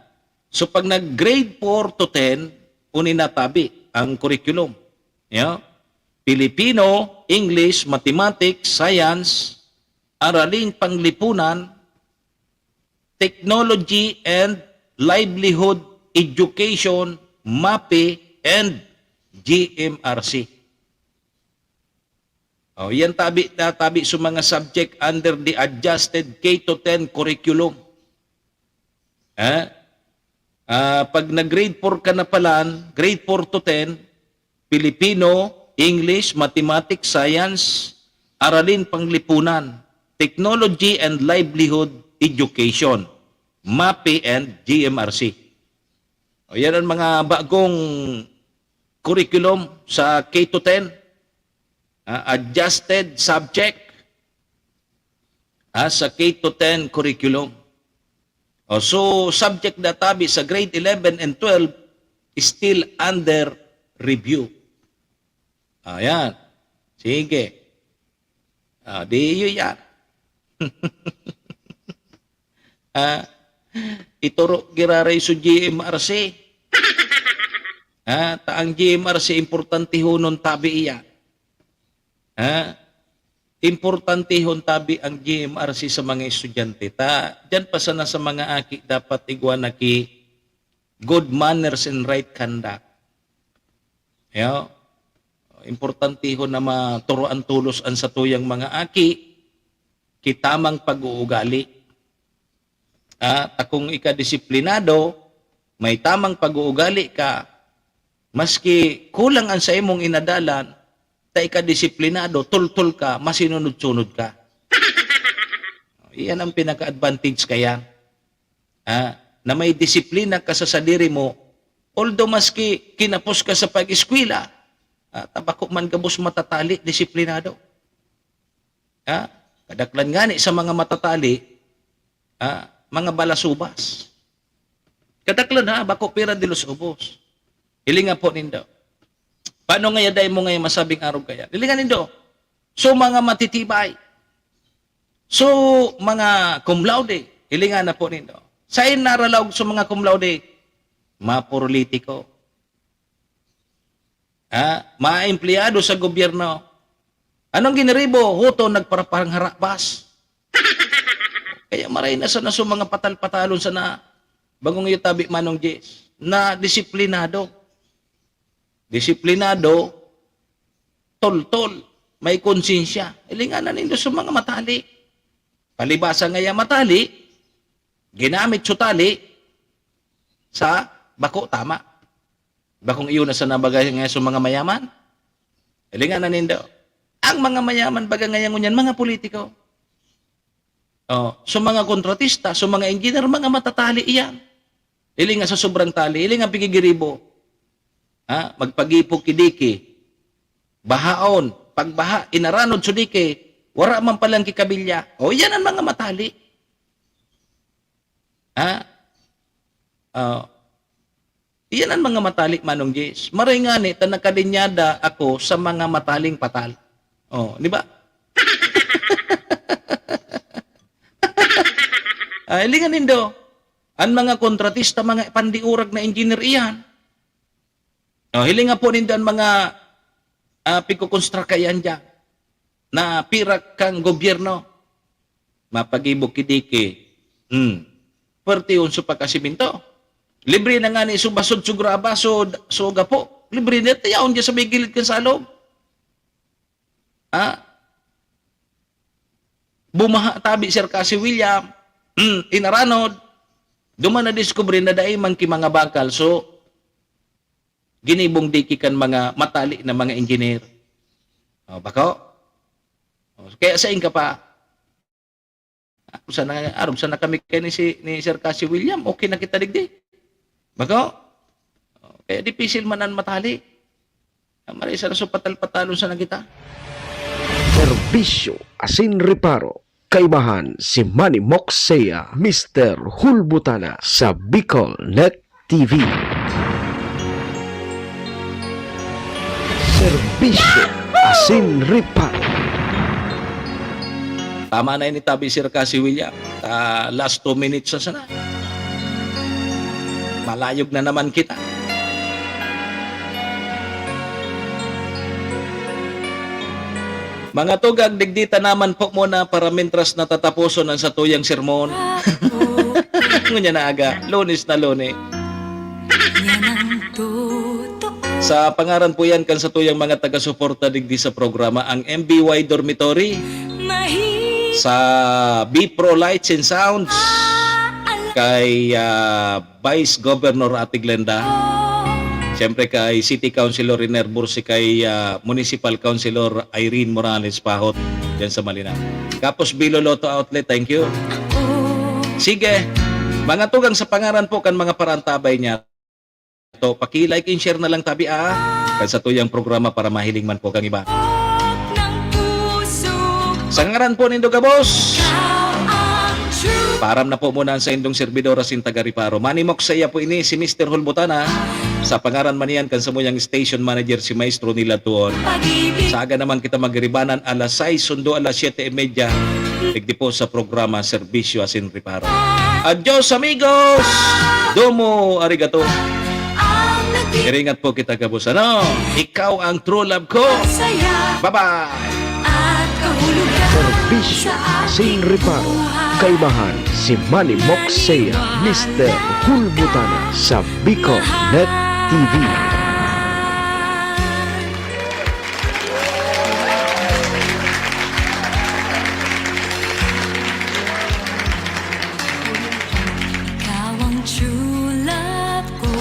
So, pag nag-grade four to ten, uni na tabi ang curriculum. Yeah? Filipino, English, mathematics, science, Araling Panglipunan, Technology and Livelihood Education, MAPE, and G M R C. Oh, yan tabi, natabi sa mga subject under the adjusted K to ten curriculum. Eh? Ah, pag nag-grade four ka na palan, grade four to ten, Filipino, English, Mathematics, Science, Araling Panglipunan, Technology and Livelihood Education, MAPE and G M R C. O, yan ang mga bagong curriculum sa K to ten. Ah, adjusted subject, ah, sa K to ten curriculum. O, so, subject na tabi sa grade eleven and twelve is still under review. Ayan. Sige. Ah, di iyo yan. Ah, ituro giraray sa G M R C. Ah, ta ang G M R C, importantehonon tabi iyan. Ah, importantehon tabi ang G M R C sa mga estudyante. Ta, diyan pa sana sa mga aki, dapat igwa na ki good manners and right conduct. Yo, importantehon na maturoan tolos an satuyang mga aki, ki tamang pag-uugali. Ah, ta kung ika disiplinado, may tamang pag-uugali ka, maski kulang an saimong inadalan, ta ika disiplinado, tultol ka, masinunod-sunod ka. Iyan ang pinaka-advantage kaya. Ah, na may disiplina ka sa sadiri mo, although maski kinapos ka sa pag-eskwela, ah, ta bako man gabos matatali, disiplinado. Ah, kadaklan ngani sa mga matatali, ah, mga balasubas. Kadaklan ha, bako pira de los ubos. Hilinga po nindo. Paano ngaya dai mo ngaya masabing arog kaya? Hilinga nindo. So, mga matitibay. So, mga cum laude. Hilinga na po nindo. Sain naralaog sa mga cum laude? Mga politiko. Ha? Mga empleyado sa gobyerno. Anong giniribo? Huto, nagparaparangharabas. Kaya maray na sana sa mga patal-patalon sana, bagong iyo tabi, Manong Jess, na disiplinado. Disiplinado, toltol, may konsensya. Hilinga na nindo sa mga matali. Palibasa ngaya matali, ginamit sa tali, sa bako tama. Bakong iyo na sana bagay ngaya sa mga mayaman? Hilinga na nindo. Ang mga mayaman baga ngaya ngunyan, mga politiko. Oh, sa mga kontratista, sa mga engineer, mga matatali iyan. Hilinga sa sobrang tali, hilinga pigigiribo. Ha? Magpagipog ki diki. Bahaon, pagbaha, inaranod sa diki, wara man palang kikabilya. O, yan ang mga matali. Ha? Oh. Iyan ang mga matali, Manong Jess. Maray ngani ta nakalinyada ako sa mga mataling patal. Oh, di ba? Ah, hilinga nindo, an mga kontratista, mga pandiurag na engineer iyan. Oh, hilinga po nindo an mga, ah, pigkokonstraka iyan diyan, na pira kan gobyerno. Mapagibog ki diki. Hmm. Pwertehon sa pagkasiminto. Libre na ngani so basod, so graba, so, so gapo. Libre na, tayawon dyan sa may gilid kan salog. Ha? Bumaha tabi, Sir Cassie William. Hmm, inaranod. Duman na diskubre na dai man ki mga bakal. So, ginibong diki kan mga matali na mga engineer. O, bako? O, kaya sain ka pa? Arog sana, arog sana kami kay ni si, ni Sir Cassie William, okay na kita digdi. Bako? O, kaya dipisil man an matali. Maray sana so patal-patalon sana kita. Serbisyo asin reparo. Kaibahan si Manny Moxea, Mister Hulbutana sa Bicol Net T V. Serbisyo asin reparo. Tama na ini tabi, Sir Cassie William. Ta last two minutes na sana. Malayog na naman kita. Mga tugang, digdi ta naman po muna para mintras na tataposon ang satuyang sermon. Ngunyan na aga, Lunes na Luni. Yan ang totoo. Sa pangaran po yan kan satuyang mga taga-suporta digdi sa programa, ang M B Y Dormitory, Mahi- sa B Pro Lights and Sounds, kay, ah, Vice Governor Ate Glenda. Siyempre kay City Councilor Riner Bursi, kay, ah, Municipal Councilor Irene Morales Pahot, diyan sa Malinaw. Kapos Bilo Lotto Outlet, thank you. Sige, mga tugang, sa pangaran po kan mga parantabay niya, to, paki-like and share na lang tabi, ah, kan satuyang programa para mahiling man po kang iba. Sa ngaran po nindo gabos, paaram na po muna ang saindong servidor asin taga-Reparo. Manimok saiya po ini, si Mister Hulbutana. Sa pangaran man iyan kan samuyang station manager, si Maestro Nila Tuon. Sa aga naman kita magribanan, alas sais sundo alas siyete y media. Digdi po sa programa Serbisyo asin Reparo. Adios, amigos! Domo arigato! Iringat po kita gabos, ano? Ikaw ang true love ko. Bye-bye! Serbisyo asin Reparo. Kaibahan si Manny Moxea, Mister Hulbutana sa Bicol Net T V. Ikaw ang true love ko.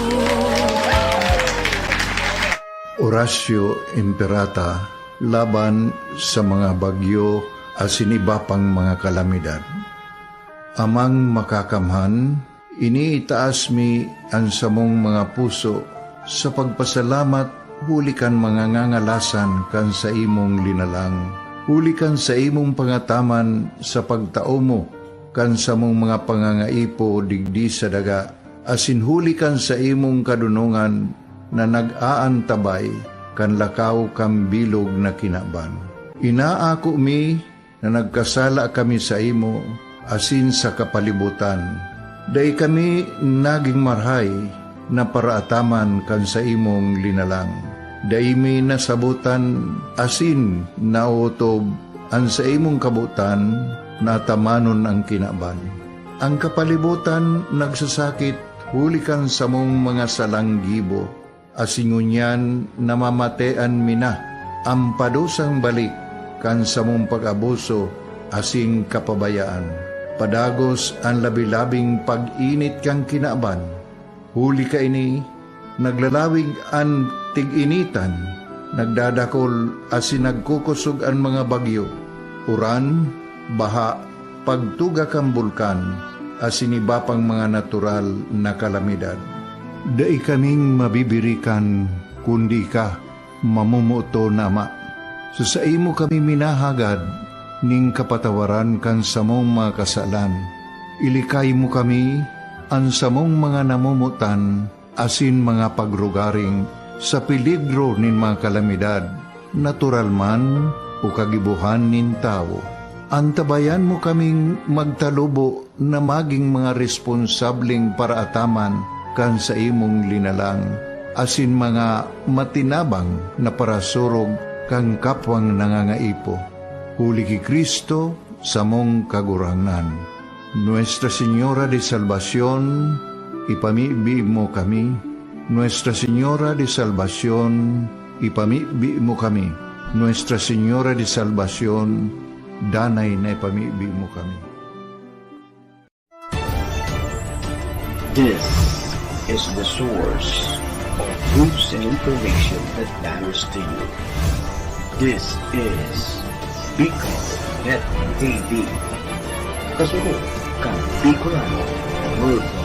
Horacio Imperata laban sa mga bagyo asin iba pang mga kalamidad. Amang Makakamhan, iniitaas mi an samong mga puso sa pagpasalamat huli kan mga ngangalasan kan saimong linalang, huli kan saimong pangataman sa pagtao mo kan samong mga pangangaipo digdi sa daga, asin huli kan saimong kadonongan na nag-aantabay kan lakaw kan bilog na kinaban. Inaako mi na nagkasala kami saimo asin sa kapalibotan. Dai kami nagin marahay na paraataman kan saimong linalang. Dai mi nasabotan asin naotob an saimong kabotan na atamanon an kinaban. An kapalibotan nagsasakit huli kan samong mga salang gibo, asin ngunyan namamatean mi na an padusang balik kan samong pag-abuso asin kapabayaan. Padagos an labi-labing pag-init kan kinaban. Huli kaini, naglalawig an tig-initan, nagdadakol asin nagkukosog an mga bagyo, uran, baha, pagtuga kan bulkan, asin iba pang mga natural na kalamidad. Dai kaming mabibirikan kundi ika, mamomoton na Ama. Sa saimo kami minahagad nin kapatawaran kan samong mga kasalan. Ilikay mo kami, an samong mga namomotan, asin mga pagrugaring sa peligro nin mga kalamidad, natural man o kagibohan nin tawo. Antabayan mo kaming magtalubo na magin mga responsableng paraataman kan saimong linalang, asin mga matinabang na parasurog kan kapwang nangangaipo. Huli ki Cristo, samong Kagurangnan. Nuestra Señora de Salvacion, ipamibi mo kami. Nuestra Señora de Salvacion, ipamibi mo kami. Nuestra Señora de Salvacion, danay na ipamibi mo kami. This is the source of news and information that matters to you. This is Bicol Net T V. Kasunod kan Bicolano Worldwide.